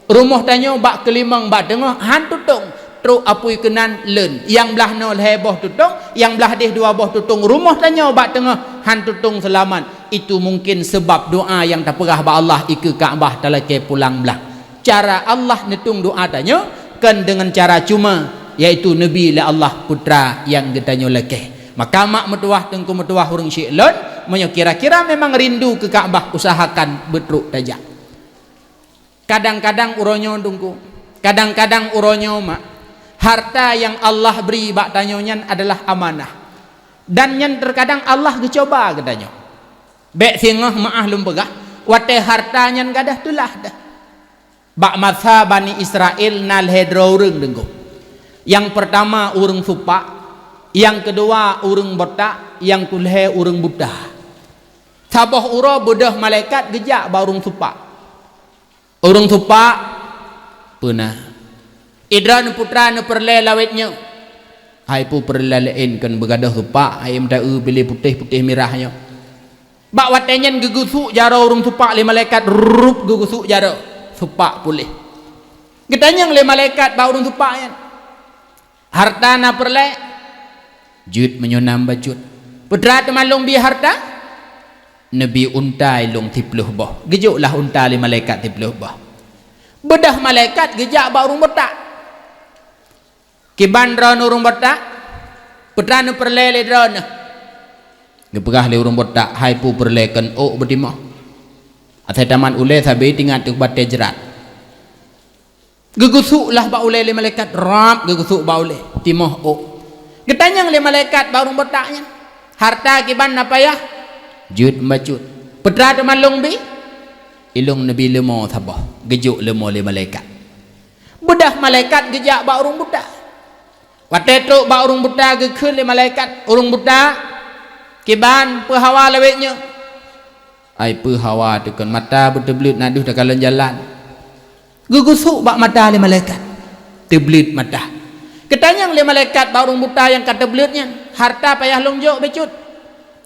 Rumoh tanyoe bak keulimong bak teungoh han tutong, trok apui keunan leuen. Nyang blaih noe lhée boh tutong, nyang blaih deh dua boh tutong. Rumoh tanyoe bak teungoh han tutong seulamat. Itu mungkin seubab doá nyang tapeugah bak Allah ikeue Ka'bah talakée pulang blang. Cara Allah neutueng doá tanyoe kon deungon cara cuma, yaitu neubi lé Allah putra nyang geutanyoe lakée. Maka mak meutuwah, teungku meutuwah, ureuëng syik lôn, meunyoe kira-kira memang rindu keu Ka'bah, usahakan beutrok tajak. Kadang-kadang uroe nyoe teungku, kadang-kadang uroe nyoe mak, harta nyang Allah bri bak tanyoe nyan adalah amanah. Dan nyan teukadang Allah geucoba geutanyoe. Bék singoh meuáh lôn peugah, watée harta nyan gadôh teulah dah. Bak masa Bani Israel na lhée droe ureuëng teungku. Nyang peurtama ureuëng supak, nyang keudua ureuëng botak, nyang keulhée ureuëng buta. Saboh uroe beudôh malaikat geujak bak ureuëng supak. Ureuëng supak, "Peue na?" "Idroeneuh putra neupeureulée lawét nyoe." "Hai peue peureulée laén kon beugadôh supak, hai meuta-eu piléh putéh-putéh mirah nyoe." Bak watée nyan geugeusuk jaroe ureuëng supak lé malaikat, rup geugeusuk jaroe, supak puléh. Geutanyong lé malaikat bak ureuëng supak nyan, "Harta na peureulée?" "Jeuet meunyoe na bacut." "Peue teuma lôn bi harta?" "Neubi unta ilôn siploh boh." Geujok lah unta lé malaikat siploh boh. Beudôh malaikat geujak bak ureuëng botak. "Kiban droeneuh ureuëng botak, peue teuma neupeureulée lé droeneuh?" Geupeugah lé ureuëng botak, "Hai peue peureulée kon ôk beutimoh. Asai tamat ulée sabe tingat teuk batée jrat." Geugeusuk lah bak ulée lé malaikat, rab geugeusuk bak ulée, timoh ôk. Geutanyong lé malaikat bak ureuëng botak nyan, "Harta kiban na payah?" "Jeuet bacut." "Peue teuma lôn bi?" "Ilôn neubi leumo saboh." Geujok leumo lé malaikat. Beudôh malaikat geujak bak ureuëng buta. Watée trok bak ureuëng buta geukheun lé malaikat, "Ureuëng buta, kiban peue hawa lawét nyoe?" "Ai peue hawa teuh kon, mata beuteubleuet na deuh takalon jalan." Geugusok bak mata lé malaikat, teubleuet mata. Geutanyong lé malaikat bak ureuëng buta nyang ka teubleuet nyan, "Harta payah lôn jok bacut?"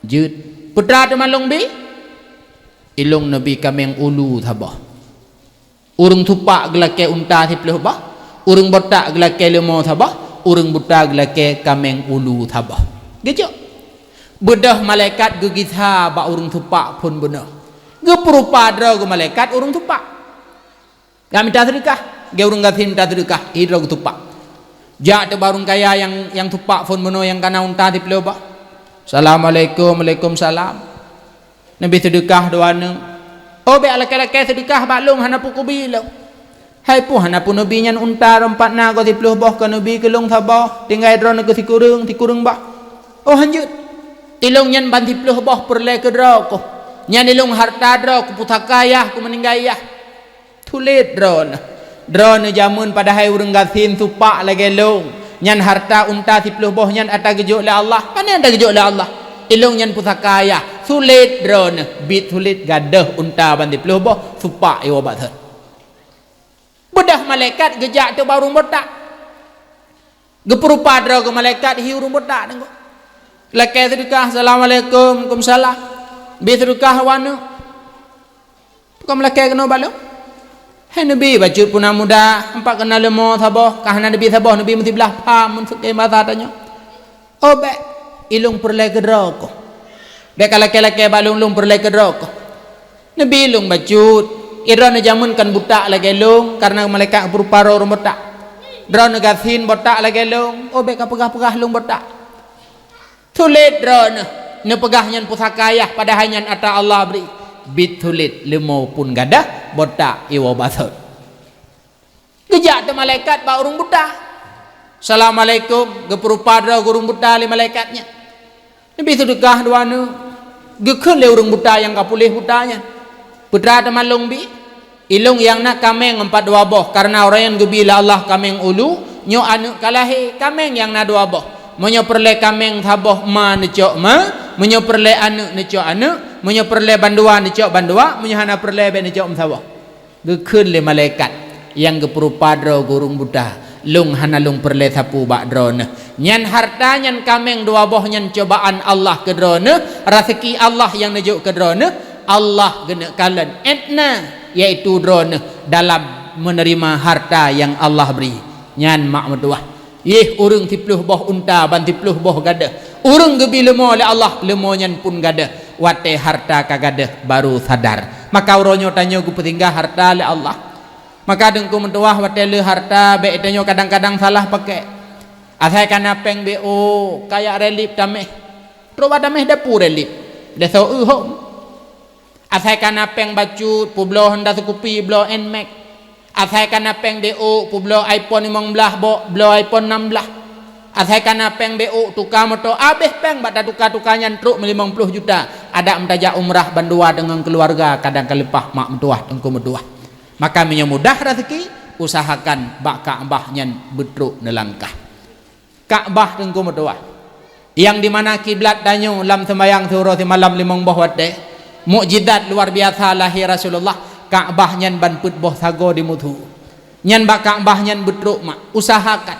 "Jeuet." "Peue teuma lôn bi?" "Ilôn neubi kaméng ulu saboh." Ureuëng tupak geulakée unta siplôh boh, ureuëng botak geulakée leumô saboh, ureuëng buta geulakée kaméng ulu saboh. Geujok. Beudôh malaikat geugisa bak ureuëng tupak phon bunoe. Geupeurupa droe geuh malaikat ureuëng tupak. Ka mita seudeukah, geu ureuëng gasien mita seudeukah, hi droe geutupak. Jak teuh bak ureuëng kaya nyang, nyang tupak phon bunoe nyang kana unta siplôh boh. "Assalamualaikum." "Waalaikumsalam." "Neubi seudeukah dua neuk." "Oh, bék lakée-lakée seudeukah bak lôn, hana peue kubi lôn." "Hai peue hana peue neubi nyan, unta rhom pat na goe siplôh boh, ka neubi keu lôn saboh, tinggai droeneuh keu sikureueng, sikureueng boh." "Oh, hanjeuet. Ilôn nyan ban siplôh boh peureulée keu droe koh. Nyan ilôn harta droe, keu pusaka yah, keu meuninggai yah." Sulet droeneuh. Droeneuh jameun padahai ureuëng gasien tupak lagée lôn. Nyan harta unta siplôh boh nyan ata geujok lé Allah. Pane ata geujok lé Allah? Ilôn nyan pusaka yah. Sulet droeneuh. Biet sulet, gadôh unta ban siplôh boh, tupak iwoe bak thon. Beudôh malaikat geujak teuh bak ureuëng botak. Geupeurupa droe geuh malaikat hi ureuëng botak teungku. Lakée seudeukah, "Assalamualaikum." "Waalaikumsalam." "Bi seudeukah dua neuk." "Peue ka meulakée keunoe bak lôn?" "Hai neubi bacut puna muda, ampat kana leumô saboh, ka hana neubi saboh, neubi meusiblah pham, mun seukée basa tanyoe." "Oh, bék, ilôn peureulée keu droe koh. Bék ka lakée-lakée bak lôn, lôn peureulée keu droe koh." "Neubi lôn bacut, droeneuh jameun kan butak lagée lôn, kareuna malaikat geupeurupa droe ureuëng botak. Droeneuh gasien botak lagée lôn, oh, bék ka peugah-peugah lôn botak." Sulet droeneuh, neupeugah nyan pusaka yah, padahai nyan ata Allah bri. Biet sulet, leumô pun gadôh, botak iwoe bak thon. Geujak teuh malaikat bak ureuëng buta. "Assalamualaikum." Geupeurupa droe geuh ureuëng buta lé malaikat nyan. "Neubi seudeukah dua neuk." Geukheun lé ureuëng buta nyang ka puléh buta nyan, "Peue teuma lôn bi?" "Ilôn nyang na kaméng ampat dua boh, kareuna uroe nyan geubi lé Allah kaméng ulu, nyoe aneuk ka lahé, kaméng nyang na dua boh. Meunyoe peureulée kaméng saboh ma neucok ma, meunyoe peureulée aneuk neucok aneuk, meunyoe peureulée bandua neucok bandua, meunyoe hana peureulée bék neucok meusaboh." Geukheun lé malaikat nyang geupeurupa droe geuh ureuëng buta, "Lôn hana lôn peureulée sapeue bak droeneuh. Nyan harta nyan kaméng dua boh nyan cobaan Allah keu droeneuh, raseuki Allah nyang neujok keu droeneuh, Allah geuneuk kalon étna, yaitu droeneuh dalam meuneurima harta nyang Allah bri." Nyan mak meutuwah. Yeh, ureuëng siplôh boh unta ban siplôh boh gadôh. Ureuëng geubi leumô lé Allah, leumô nyan pun gadôh. Watée harta ka gadôh, baru sadar. Maka uroe nyoe tanyoe geupeusinggah harta lé Allah. Maka teungku meutuwah, watée le harta, bék tanyoe kadang-kadang salah pakai. Asai kana péng B O, kajak relief taméh. Trok bak taméh dapu relief. Desa eu hom. Asai kana péng bacut, peubloe honda seukupi, bloe Nmax. Asai kana péng D O, peubloe iPhone limong blaih, bok bloe iPhone enam blaih. Asai kana péng B O, tuka moto, abéh péng bak tatuka-tuka nyan trok meulimong ploh juta. Adak meutajak umrah bandua deungon keuluwarga, kadang ka leupah mak meutuwah, teungku meutuwah. Maka meunyoe mudah raseuki, usahakan bak Ka'bah nyan beutrok neulangkah. Ka'bah teungku meutuwah, nyang dimana kiblat tanyoe lam seumayang siuroe simalam limong boh watée, mukjizat luar biasa lahé Rasulullah, Ka'bah nyan ban peuet boh sagoe dimusu. Nyan bak Ka'bah nyan beutrok mak, usahakan.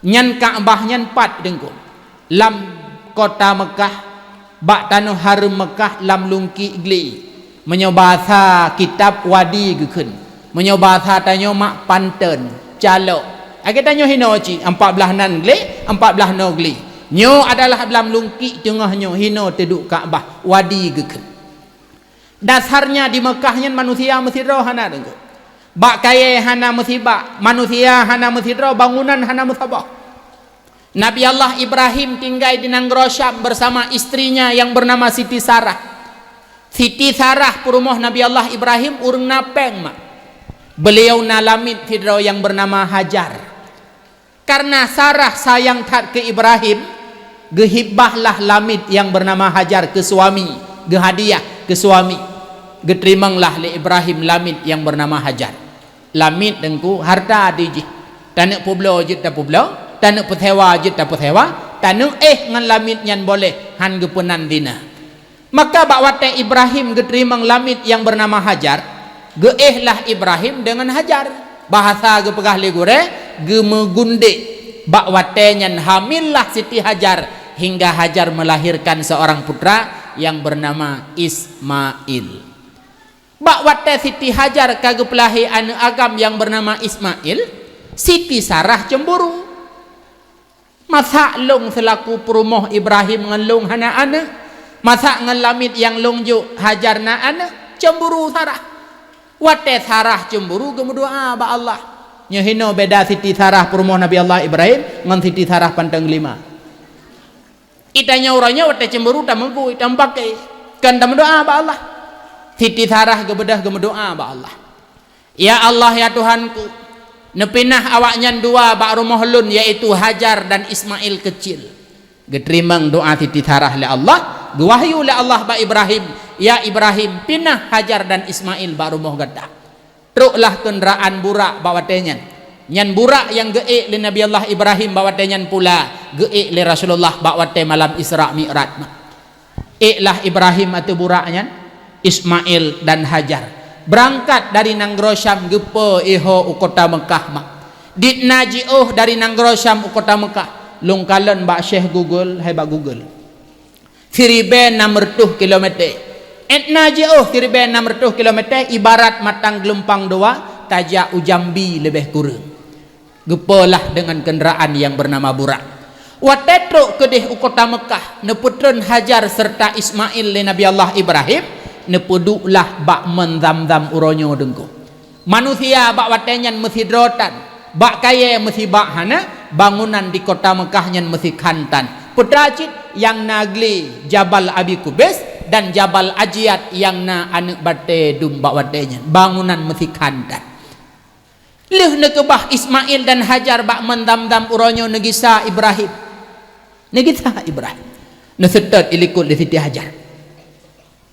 Nyan Ka'bah nyan pat teungku, lam kota Meukah, bak tanoh hareuem Meukah lam lungkiek glé. Meunyoe basa kitab Wadi geukheun, meunyoe basa tanyoe mak panteun, calok. Lagée tanyoe hinoe cit, ampat blaih nan glé, ampat blaih noe glé. Nyoe adalah lam lungkiek teungoh nyoe hinoe teuduek Ka'bah, Wadi geukheun. Dasarnya di Meukah nyan manusia meusidroe hana teungku. Bak kayée hana meusibak, manusia hana meusidroe, bangunan hana meusaboh. Nabi Allah Ibrahim tinggai di nanggroe Syam bersama istrinya yang bernama Siti Sarah. Siti Sarah peurumoh Nabi Allah Ibrahim ureuëng na péng mak. Beliau na lamiet sidroe yang bernama Hajar. Karena Sarah sayang that keu Ibrahim, geuhibahlah lamiet yang bernama Hajar keu suami, geuhadiah keu suami. Geuteurimonglah lé Ibrahim lamiet yang bernama Hajar. Lamiet teungku harta di jih. Taneuk peubloe jeuet tapeubloe, Taneuk peusewa jeuet tapeusewa, taneuk éh ngon lamiet nyan boleh, han geupeunan zina. Maka bak watée Ibrahim geuteurimong lamiet nyang beunama Hajar, geuéh lah Ibrahim deungon Hajar. Bahasa geupeugah lé gurée, geumeugundek. Bak watée nyan hamillah Siti Hajar, hingga Hajar melahirkan seorang putra yang bernama Ismail. Bak watée Siti Hajar ka geupeulahé aneuëk agam nyang beunama Ismail, Siti Sarah cemburu. "Masak lôn seulaku peurumoh Ibrahim ngon lôn hana aneuëk? Masak ngon lamiet nyang lôn jok Hajar na aneuëk?" Cemburu Sarah. Watée Sarah cemburu, geumeudoá bak Allah. Nyoe hinoe beda Siti Sarah peurumoh Nabi Allah Ibrahim ngon Siti Sarah panteun lima. Geutanyoe uroe nyoe watée cemburu tameugui, tameupaké, kon tameudoá bak Allah. Siti Sarah geubeudôh geumeudoá bak Allah, "Ya Allah, ya Tuhanku, neupinah awaknyan dua bak rumoh lôn, yaitu Hajar dan Ismail kecil." Geuteurimong doá Siti Sarah lé Allah, geuwahyu lé Allah bak Ibrahim, "Ya Ibrahim, pinah Hajar dan Ismail bak rumoh gata." Troklah keundraan burak bak watée nyan. Nyan burak nyang geuék lé Nabi Allah Ibrahim bak watée nyan pula geuék lé Rasulullah bak watée malam Isra Mi'raj. Éklah Ibrahim ateueh burak nyan, Ismail dan Hajar. Beurangkat dari nanggroe Syam geupeu iho u kota Meukah mak. Dit na jiôh dari nanggroe Syam u kota Meukah, lôn kalon bak Syekh Google, hai bak Google. Siribée nam reutôh kilometer. Étna jiôh siribée nam reutôh kilometer ibarat mantong geulumpang dua tajak u Jambi leubeh kureueng. Geupeulah deungon keundraan nyang beunama burak. Watée trok keudeh u kota Meukah, neupeutreun Hajar seureuta Ismail lé Nabi Allah Ibrahim, neupeuduek lah bak mon Zamzam uroe nyoe deungku. Manusia bak watée nyan meusidroe tan, bak kayée meusibak hana, bangunan di kota Meukah nyan meusikhan tan. Peue teuma cit nyang na glé Jabal Abi Kubais dan Jabal Ajiat nyang na aneuëk batée dum bak watée nyan, bangunan meusikhan tan. Lheueh neukeubah Ismail dan Hajar bak mon Zamzam uroe nyoe neugisa Ibrahim. Neugisa Ibrahim. Neuseutôt ilikot lé Siti Hajar.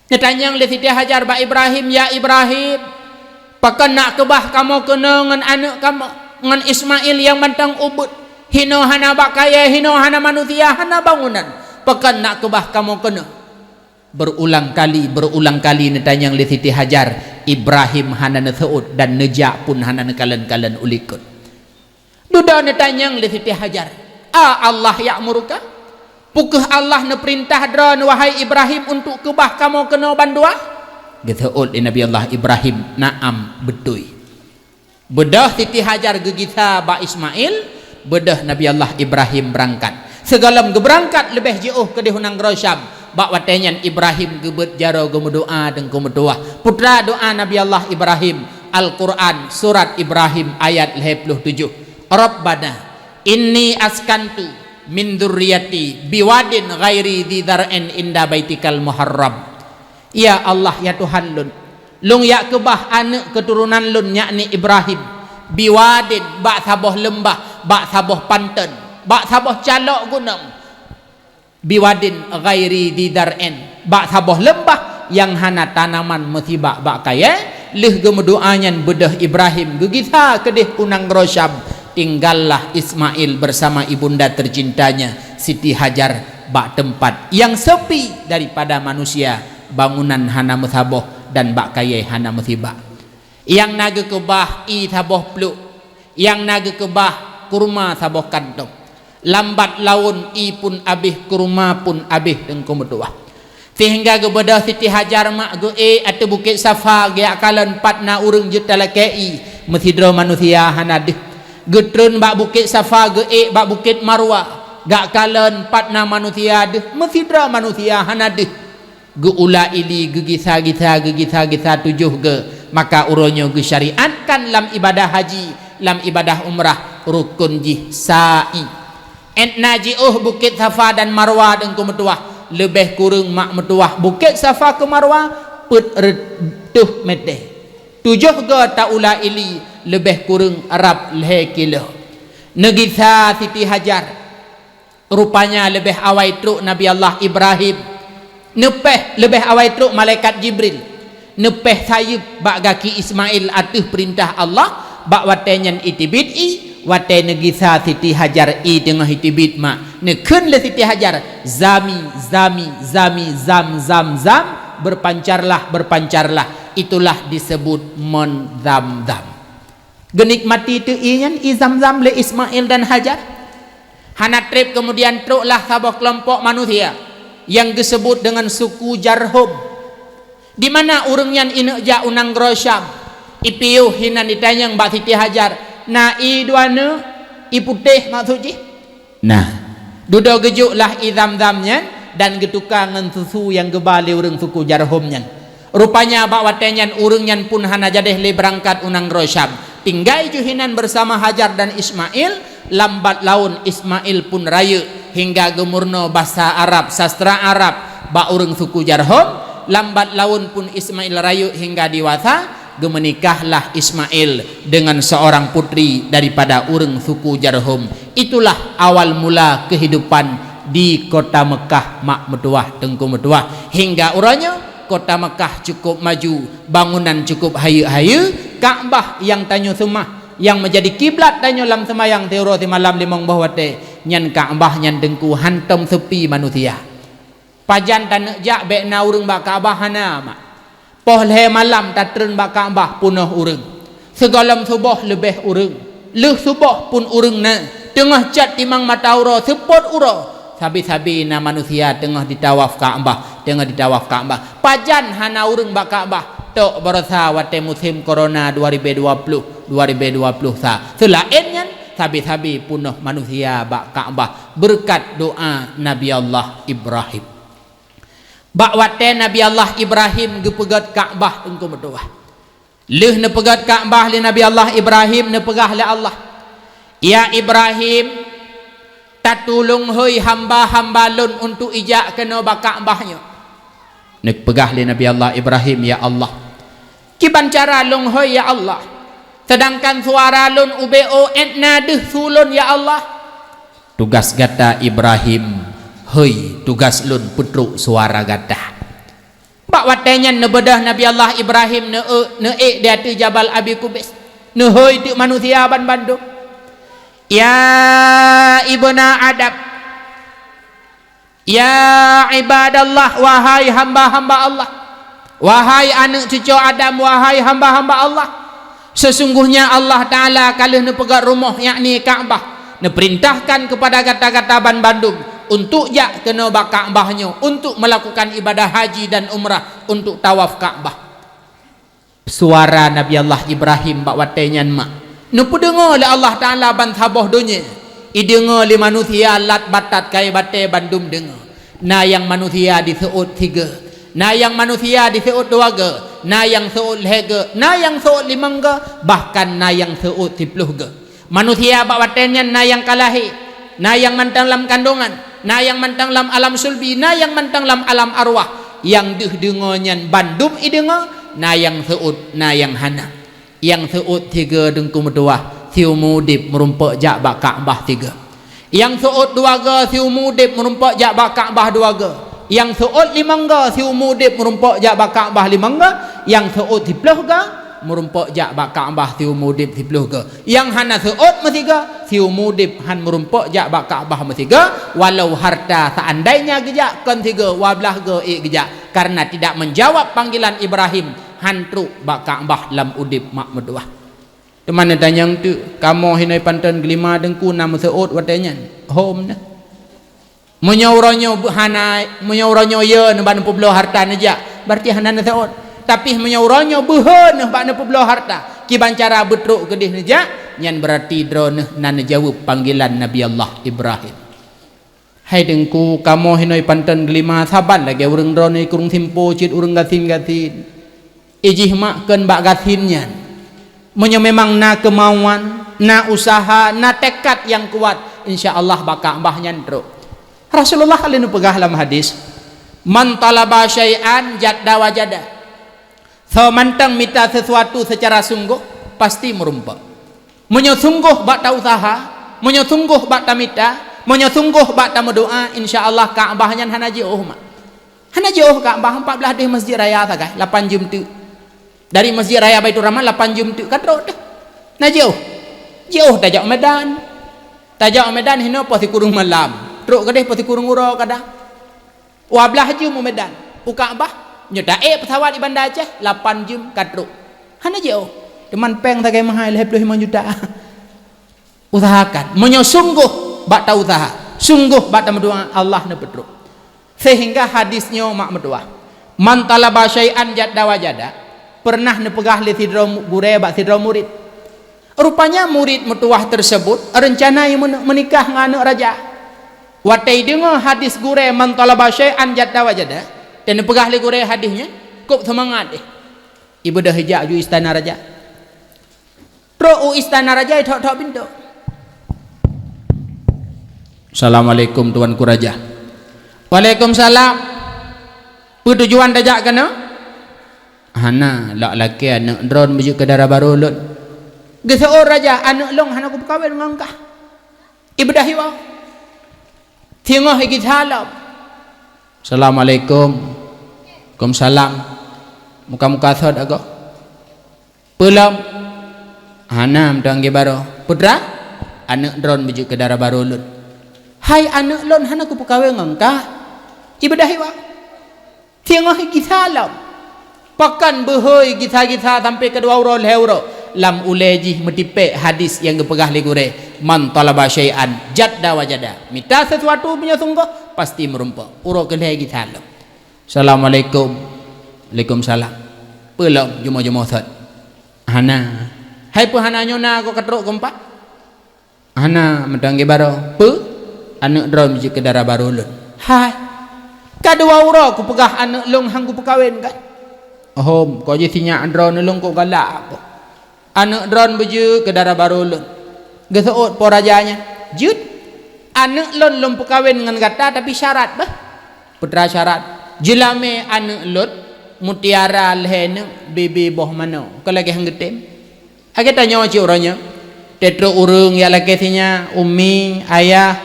Neutanyong lé Siti Hajar bak Ibrahim, "Ya Ibrahim, pakon nak keubah kamoe keunoe ngon aneuëk kamoe, ngon Ismail nyang mantong ubit? Hinoe hana bak kayée, hinoe hana manusia, hana bangunan. Pakon nak keubah kamoe keunoe?" Berulang kali, berulang kali neutanyong lé Siti Hajar, Ibrahim hana neuseuôt dan neujak pun hana neukalon-kalon u likot. Dudoe neutanyong lé Siti Hajar, "A Allah ya'muruka? Peu kheueh Allah neupeurintah droeneuh, wahai Ibrahim, untuk keubah kamoe keunoe bandua?" Geuseuôt lé Nabi Allah Ibrahim, "Na'am, beutôi." Beudôh Siti Hajar geugisa bak Ismail, beudôh Nabi Allah Ibrahim beurangkat. Sigohlom geubeurangkat leubeh jiôh keudeh u nanggroe Syam. Bak watée nyan Ibrahim geubeuet jaroe geumeudoá deungku meutuwah. Peue teuma doá Nabi Allah Ibrahim, Al-Quran, surat Ibrahim ayat lhée ploh tujoh. "Rabbana inni askantu min dzurriyyati biwadin ghairi dzi dzar'in inda baitikal muharram." Ya Allah, ya Tuhan lôn, lôn jak keubah aneuëk keuturonan lôn, yakni Ibrahim, biwadin, bak saboh leumbah, bak saboh panton, bak saboh calok gunong. Biwadin ghairi dzi dzar'in, bak saboh leumbah nyang hana tanaman meusibak bak kayée. Lheueh geumeudoá nyan beudôh Ibrahim geugisa keudeh u nanggroe Syam, tinggallah Ismail bersama ibunda tercintanya, Siti Hajar, bak teumpat nyang seupi daripada manusia, bangunan hana meusaboh dan bak kayée hana meusibak. Nyang na geukeubah ié saboh pluek, nyang na geukeubah kurma saboh kantong. Lambat laén ié pun abéh, kurma pun abéh, teungku meutuwah. Seuhingga geubeudôh Siti Hajar mak geuék ateueh Bukét Safa geujak kalon pat na ureuëng jeuet talakée ié, meusidroe manusia hana deuh. Geutreun bak Bukét Safa geuék bak Bukét Marwa, geujak kalon pat na manusia deuh, meusidroe manusia hana deuh. Geuula ili, geugisa-gisa, geugisa-gisa tujoh geu, maka uroe nyoe geusyariatkan lam ibadah haji, lam ibadah umrah, rukon jih sa'i. Étna jiôh Bukét Safa dan Marwa teungku meutuwah, leubeh kureueng mak meutuwah Bukét Safa keu Marwa peuet reutôh meter. Tujoh geu taula ili, leubeh kureueng rab lhée kilo. Neugisa Siti Hajar. Rupanya leubeh awai trok Nabi Allah Ibrahim. Neupéh leubeh awai trok malaikat Jibril. Neupéh sayeuep bak gaki Ismail ateueh peurintah Allah, bak watée nyan iteubiet ié, Watée neugisa Siti Hajar ie teungoh jiteubiet mak, neukheun lé Siti Hajar, "Zami, zami, zami, zam, zam, zam, berpancarlah, berpancarlah, itulah disebut mon Zamzam." Geunikmati teuk ie nyan, ie Zamzam, lé Ismail dan Hajar. Hana treb keumudian troklah saboh keulompok manusia nyang geuseubut deungon suku Jarhum. Di mana ureuëng nyan ineuk jak u nanggroe Syam, ipiôh hinan itanyong bak Siti Hajar, "Na ie dua neuk, ie putéh maksud jih?" Nah, dudoe geujok lah ie Zamzam nyan dan geutuka ngon susu nyang geuba lé ureuëng suku Jarhum nyan. Rupanya bak watée nyan ureuëng nyan pun hana jadeh lé beurangkat u nanggroe Syam. Tinggai ju hinan bersama Hajar dan Ismail, lambat laun Ismail pun rayeuk hingga geumeurunoe basa Arab, sastra Arab bak ureuëng suku Jarhum. Lambat laun pun Ismail rayeuk hingga dewasa, geumeunikahlah Ismail dengan seorang putri daripada ureuëng suku Jarhum. Itulah awal mula kehidupan di kota Mekah mak meutuwah, teungku meutuwah. Hingga uroe nyoe, kota Mekah cukup maju, bangunan cukup hayeuk-hayeuk, Ka'bah nyang tanyoe seumah, nyang meujadi kiblat tanyoe lam seumayang siuroe simalam limong boh watée, nyan Ka'bah nyan teungku hantom seupi manusia. Pajan taneuk jak bék na ureuëng bak Ka'bah hana mak. Poh lhée malam tatreun bak Ka'bah peunoh ureuëng. Sigohlom suboh leubeh ureuëng. Lheueh suboh pun ureuëng na. Teungoh cot timang mata uroe seupôt uroe, sabe-sabe na manusia teungoh jitawaf Ka'bah, teungoh jitawaf Ka'bah. Pajan hana ureuëng bak Ka'bah? Tok baroesa watée musém korona dua ribée dua puluh, dua ribée dua puluh sa. Seulaén nyan, sabe-sabe peunoh manusia bak Ka'bah beureukat doá Nabi Allah Ibrahim. Bak watée Nabi Allah Ibrahim geupeugét Ka'bah, teungku meutuwah. Lheueh neupeugét Ka'bah lé Nabi Allah Ibrahim, neupeugah lé Allah, "Ya Ibrahim, tatulông hôi hamba-hamba lôn untuk ijak keunoe bak Ka'bah nyoe." Neupeugah lé Nabi Allah Ibrahim, "Ya Allah, kiban cara lông hôi ya Allah, seudangkan suara lôn ubé 'oh 'et na deuh su lôn ya Allah?" Tugas gata Ibrahim, hôi, tugas lôn peutrok suara gata. Bak watée nyan neubeudôh Nabi Allah Ibrahim neu-, neuék di ateueh Jabal Abi Kubais. Neuhôi teuk manusia banmandum. Ya ibna Adam, ya ibadallah, wahai hamba-hamba Allah, wahai aneuëk cucoe Adam, wahai hamba-hamba Allah, sesungguhnya Allah Ta'ala ka lheueh neupeugét rumoh, yakni Ka'bah, neupeurintahkan keupada gata-gata banmandum untuk jak keunoe bak Ka'bah nyoe untuk melakukan ibadah haji dan umrah, untuk tawaf Ka'bah. Suara Nabi Allah Ibrahim bak watée nyan mak neupeudeungoe lé Allah Ta'ala ban saboh donya, ideungoe lé manusia lat batat kayée batée bandum deungoe. Na nyang manusia diseuôt sigoe, na nyang manusia diseuôt dua goe, na nyang seuôt lhée goe, na nyang seuôt limong goe, bahkan na nyang seuôt siploh goe. Manusia bak watée nyan na nyang ka lahé, na nyang mantong lam kandongan, na nyang mantong lam alam sulbi, na nyang mantong lam alam arwah. Nyang deuh deungoe nyan bandum ideungoe, na nyang seuôt, na nyang hana. Nyang seuôt sigoe, teungku meutuwah, siumu udeb meurumpok jak bak Ka'bah sigoe. Nyang seuôt dua goe, siumu udeb meurumpok jak bak Ka'bah dua goe. Nyang seuôt limong goe, siumu udeb meurumpok jak bak Ka'bah limong goe. Nyang seuôt siploh goe, meurumpok jak bak Ka'bah siumu udeb siploh goe. Nyang hana seuôt meusigoe, siumu udeb han meurumpok jak bak Ka'bah meusigoe, walau harta seandainya geujak kon sigoe, dua blaih goe ék geujak, karena tidak menjawab panggilan Ibrahim, han trok bak Ka'bah lam udeb mak meutuwah. Teuma neutanyong teuk, kamoe hinoe panton geulima teungku na meuseuôt watée nyan? Hom na. Meunyoe uroe nyoe beu-, hana, meunyoe uroe nyoe yo neuba neupubloe harta neujak, berarti hana neuseuôt. Tapi meunyoe uroe nyoe beuhe neuh bak neupubloe harta, kiban cara beutrok keudeh neujak, nyan berarti droeneuh na neujaweueb panggilan Nabi Allah Ibrahim. Hai teungku, kamoe hinoe panton geulima, saban lagée ureuëng droeneuh i Krueng Simpo cit ureuëng gasien-gasien. Ijih mak kheun bak gasien nyan. Meunyoe memang na keumauan, na usaha, na teukat nyang kuat, insya Allah bak Ka'bah nyan trok. Rasulullah ka lheueh neupeugah lam hadis, "Man talaba syai'an jadda wajada." Soe mantong mita sesuatu seucara sunggoh, pasti meurumpok. Meunyoe sunggoh bak ta-usaha, meunyoe sunggoh bak tamita, meunyoe sunggoh bak tameudoá, insya Allah Ka'bah nyan hana jiôh mak. Hana jiôh Ka'bah, empat belas deh Masjid Raya sagai, lapan jeuem teuk. Dari Masjid Raya Baiturrahman lapan jeuem teuk ka trok teuh. Na jiôh. Jiôh tajak u Medan. Tajak u Medan hinoe poh sikureueng malam. Trok keudeh poh sikureueng uroe kadang. Dua blaih jeuem u Medan. U Ka'bah, nyoe taék pesawat i Banda Aceh, lapan jeuem ka trok. Hana jiôh. Teuma péng sagai meuhai lhèe ploh limong juta. Usahakan. Meunyoe sunggoh bak ta-useuha, sunggoh bak tameudoa, Allah neupeutrok. Sehingga hadis nyoe mak meutuah, "Man talaba syai'an jadda wajada," pernah neupeugah lé sidroe mu-, gurée bak sidroe murit. Rupanya murit meutuah tersebut rencana i meune-, meunikah ngon aneuk raja. Watée deungoe hadis gurée, "Man talaba syai'an jadda wajada," dan neupeugah lé gurée hadis nyan, kôb seumangat deh. Ibeudôh ijak ju istana raja. Trok u istana raja, ithok-thok pintoe. "Assalamualaikum, Tuanku Raja." "Waalaikumsalam. Peue tujuan tajak keunoe?" "Hana, lak lakée aneuk droen beujeuet keu dara barô lôn." Geuseuôt raja, "Aneuk lôn hana kupeukawen ngon kah." Ibeudôh iwoe. Singoh igisa lom. "Assalamualaikum." "Waalaikumsalam. Muka-muka sot agoe." "Peue lom?" "Hana, meutuah ngon barô." "Putra, aneuk droen beujeuet keu dara barô lôn." "Hai aneuk lôn hana kupeukawen ngon kah." Ibeudôh iwoe. Singoh igisa lom. Pakon beuhôi gisa-gisa sampoe keudua uroe lhèe uroe. Lam ulée jih meutipék hadis nyang geupeugah lé gurée, "Man talaba syai'an jadda wajada." Mita sesuatu meunyoe sunggoh, pasti meurumpok. Uroe keulhèe gisa lom. "Assalamualaikum." "Waalaikumsalam." "Peue lom, jumoe-jumoe sot?" "Hana." "Hai peue hana, nyoe na goe ka trok keumpat?" "Hana, meutuah ngon barô." "Peue?" "Aneuk droen beujeuet keu dara barô lôn." "Hai, ka dua uroe kupeugah aneuk lôn han kupeukawen kan?" "Hom, kok jih sinyak droen lôn kok galak kok." "Aneuk droen beujeuet keu dara barô lôn." Geuseuôt po raja nyan, "Jeuet, aneuk lôn lôn peukawen ngon gata, tapi syarat bah." "Putra syarat?" "Jeulamé aneuk lôn mutiara lhèe neuk bebe boh manok." Ka lagée han geutem. Lagée tanyoe cit uroe nyoe, teutrok ureuëng jak lakée sinyak, "Umi, ayah,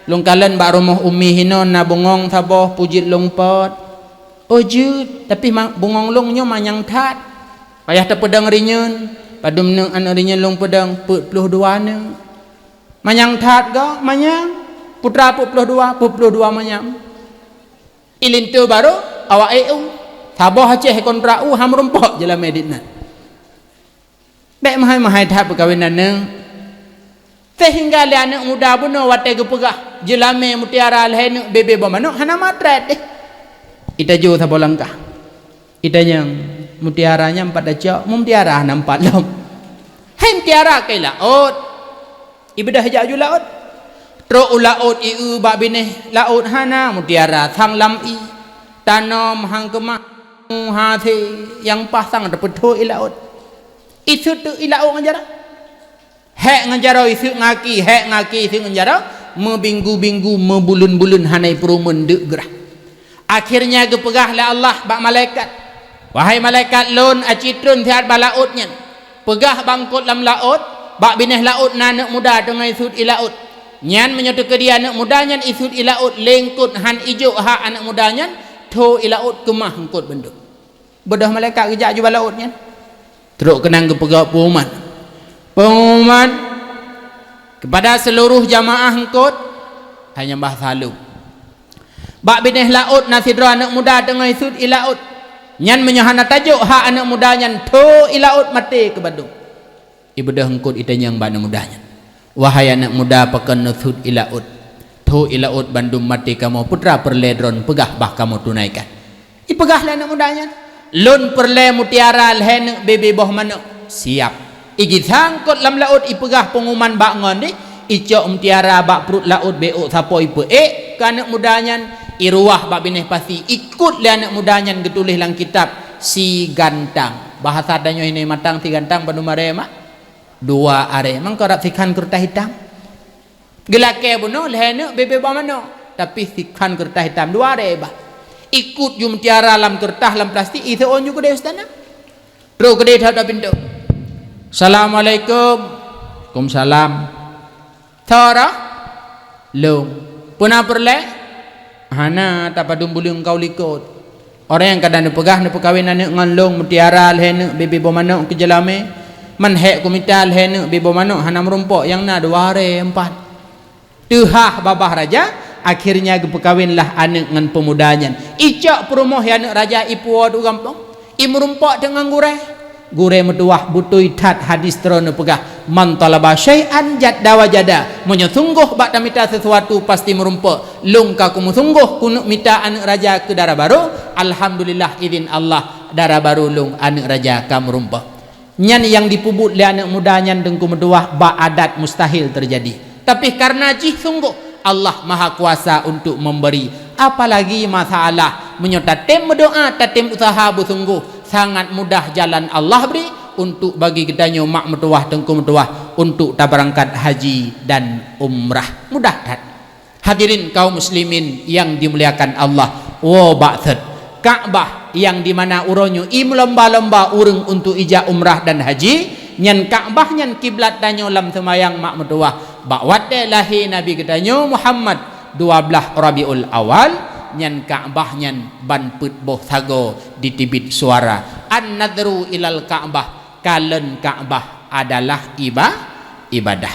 lôn kalon bak rumoh umi hinoe na bungöng saboh, peue jeuet lôn pot?" "Oh jeuet, tapi ma-, bungöng lôn nyoe manyang that." Payah tapeudong rinyeun, padum neuk aneuk rinyeun lôn peudong, peuet ploh dua neuk. "Manyang that goe?" "Manyang." "Putra peuet ploh dua?" "Peuet ploh dua manyam." Ilinto barô awak ék u. Saboh Aceh kontrak u, han meurumpok jeulamé dit nan. Bék meuhai-meuhai that peukawen aneuk. Sehingga lé aneuk muda bunoe watée geupeugah, "Jeulamé mutiara lhèe neuk bebe boh manok," hana matrét deh. Itajo saboh langkah. Itanyong, "Mutiara nyan pat tacok?" "Mutiara hana pat lom." "Hai mutiara keu laôt." Ibeudôh jak ju laôt. Trok u laôt, ieu bak binéh laôt hana mutiara, sang lam ié. Tanom han keumah, hasé nyang paih sang tapeuthô i laôt. Isut teuk i laôt ngon jaroe. Hék ngon jaroe isut ngon aki, hék ngon aki isut ngon jaroe, meubinggu-binggu, meubuleuen-buleuen hana ipeurumeuen deuk grah. Akhirnya geupeugah lé Allah bak malaikat, "Wahai malaikat lôn, aci tron siat bak laôt nyan. Peugah bak eungkôt lam laôt, bak binéh laôt na aneuk muda teungoh isut i laôt. Nyan meunyoe teukeudi aneuk muda nyan isut i laôt lé eungkôt han ijok hak aneuk muda nyan, thô i laôt keumah eungkôt bandum." Beudôh malaikat geujak ju bak laôt nyan. Trok keunan geupeugah pengumuman. Pengumuman kepada seluruh jamaah eungkôt, hai nyang bah saleuem. Bak binéh laôt na sidroe aneuk muda teungoh isut i laôt. Nyan meunyoe hana tajok hak aneuk muda nyan, thô i laôt maté keu bandum. Ibeudôh eungkôt itanyong bak aneuk muda nyan, "Wahai aneuk muda, pakon neusut i laôt? Thô i laôt bandum maté kamoe, putra peureulée droen peugah bah kamoe tunaikan." Ipeugah lé aneuk muda nyan, "Lôn peureulée mutiara lhèe neuk bebe boh manok." Siap. Igisa eungkôt lam laôt, ipeugah pengumuman bak ngon deh, icok mutiara bak pruet laôt, bék ôk sapo ipeuék keu aneuk muda nyan, iruwah bak binéh pasi, ikôt lé aneuk muda nyan geutuléh lam kitab si gantang. Bahasa tanyoe ini matang si gantang padum aré mak? Dua aré. Mangko rab sikhan keureutah itam. Geulakée bunoe lhèe neuk bebe boh manok, tapi sikhan keureutah itam dua aré bah. Ikôt ju mutiara lam keureutah lam plastik, iseuôn ju keudeh u istana. Trok keudeh that-that pintoe. "Assalamualaikum." "Waalaikumsalam." "Soe roh?" "Lôn." "Peue na peureulée?" "Hana, tapadum buleuen ka u likôt. Ureuëng nyang ka neupeugah neupeukawen aneuk ngon lôn mutiara lhèe neuk bebe boh manok keu jeulamé, Man hék kumita lhée neuk biboh manok hana meurumpok, nyang na dua ré empat. Teuhah babah raja, akhirnya geupeukawinlah aneuk ngon peumuda nyan. Icok peurumoh aneuk raja ipuwoe u gampông, imeurumpok teuk ngon gurée. Gurée meutuwah, beutôi that hadis Droeneuh peugah, "Man talaba syai'an jadda wajada." Meunyoe sunggoh bak tamita sesuatu, pasti meurumpok. Lôn ka kumeusunggoh kuneuk mita aneuk raja keu dara barô, alhamdulillah, idhin Allah, dara barô lôn aneuk raja ka meurumpok. Nyan nyang jipeubuet lé aneuk muda nyan, Teungku meutuwah, bak adat mustahil teujadi. Tapi kareuna jih sunggoh, Allah Maha Kuasa untuk memberi. Apalagi masalah, meunyoe tatém meudoá, tatém useuha beusunggoh, sangat mudah jalan Allah bri untuk bagi geutanyoe mak meutuwah, Teungku meutuwah, untuk tabeurangkat haji dan umrah. Mudah that. Hadirin kaum muslimin yang dimuliakan Allah, woe bak thot Ka'bah, yang di mana uroe nyoe imeulomba-lomba ureuëng untuk ijak umrah dan haji. Nyan Ka'bah nyan kiblat tanyoe lam seumayang mak meutuwah. Bak watée lahé Nabi geutanyoe Muhammad, dua blaih Rabiul Awal, nyan Ka'bah nyan ban peuet boh sagoe jiteubiet suara, "An-nadhru ilal Ka'bah," kalon Ka'bah adalah iba-, ibadah.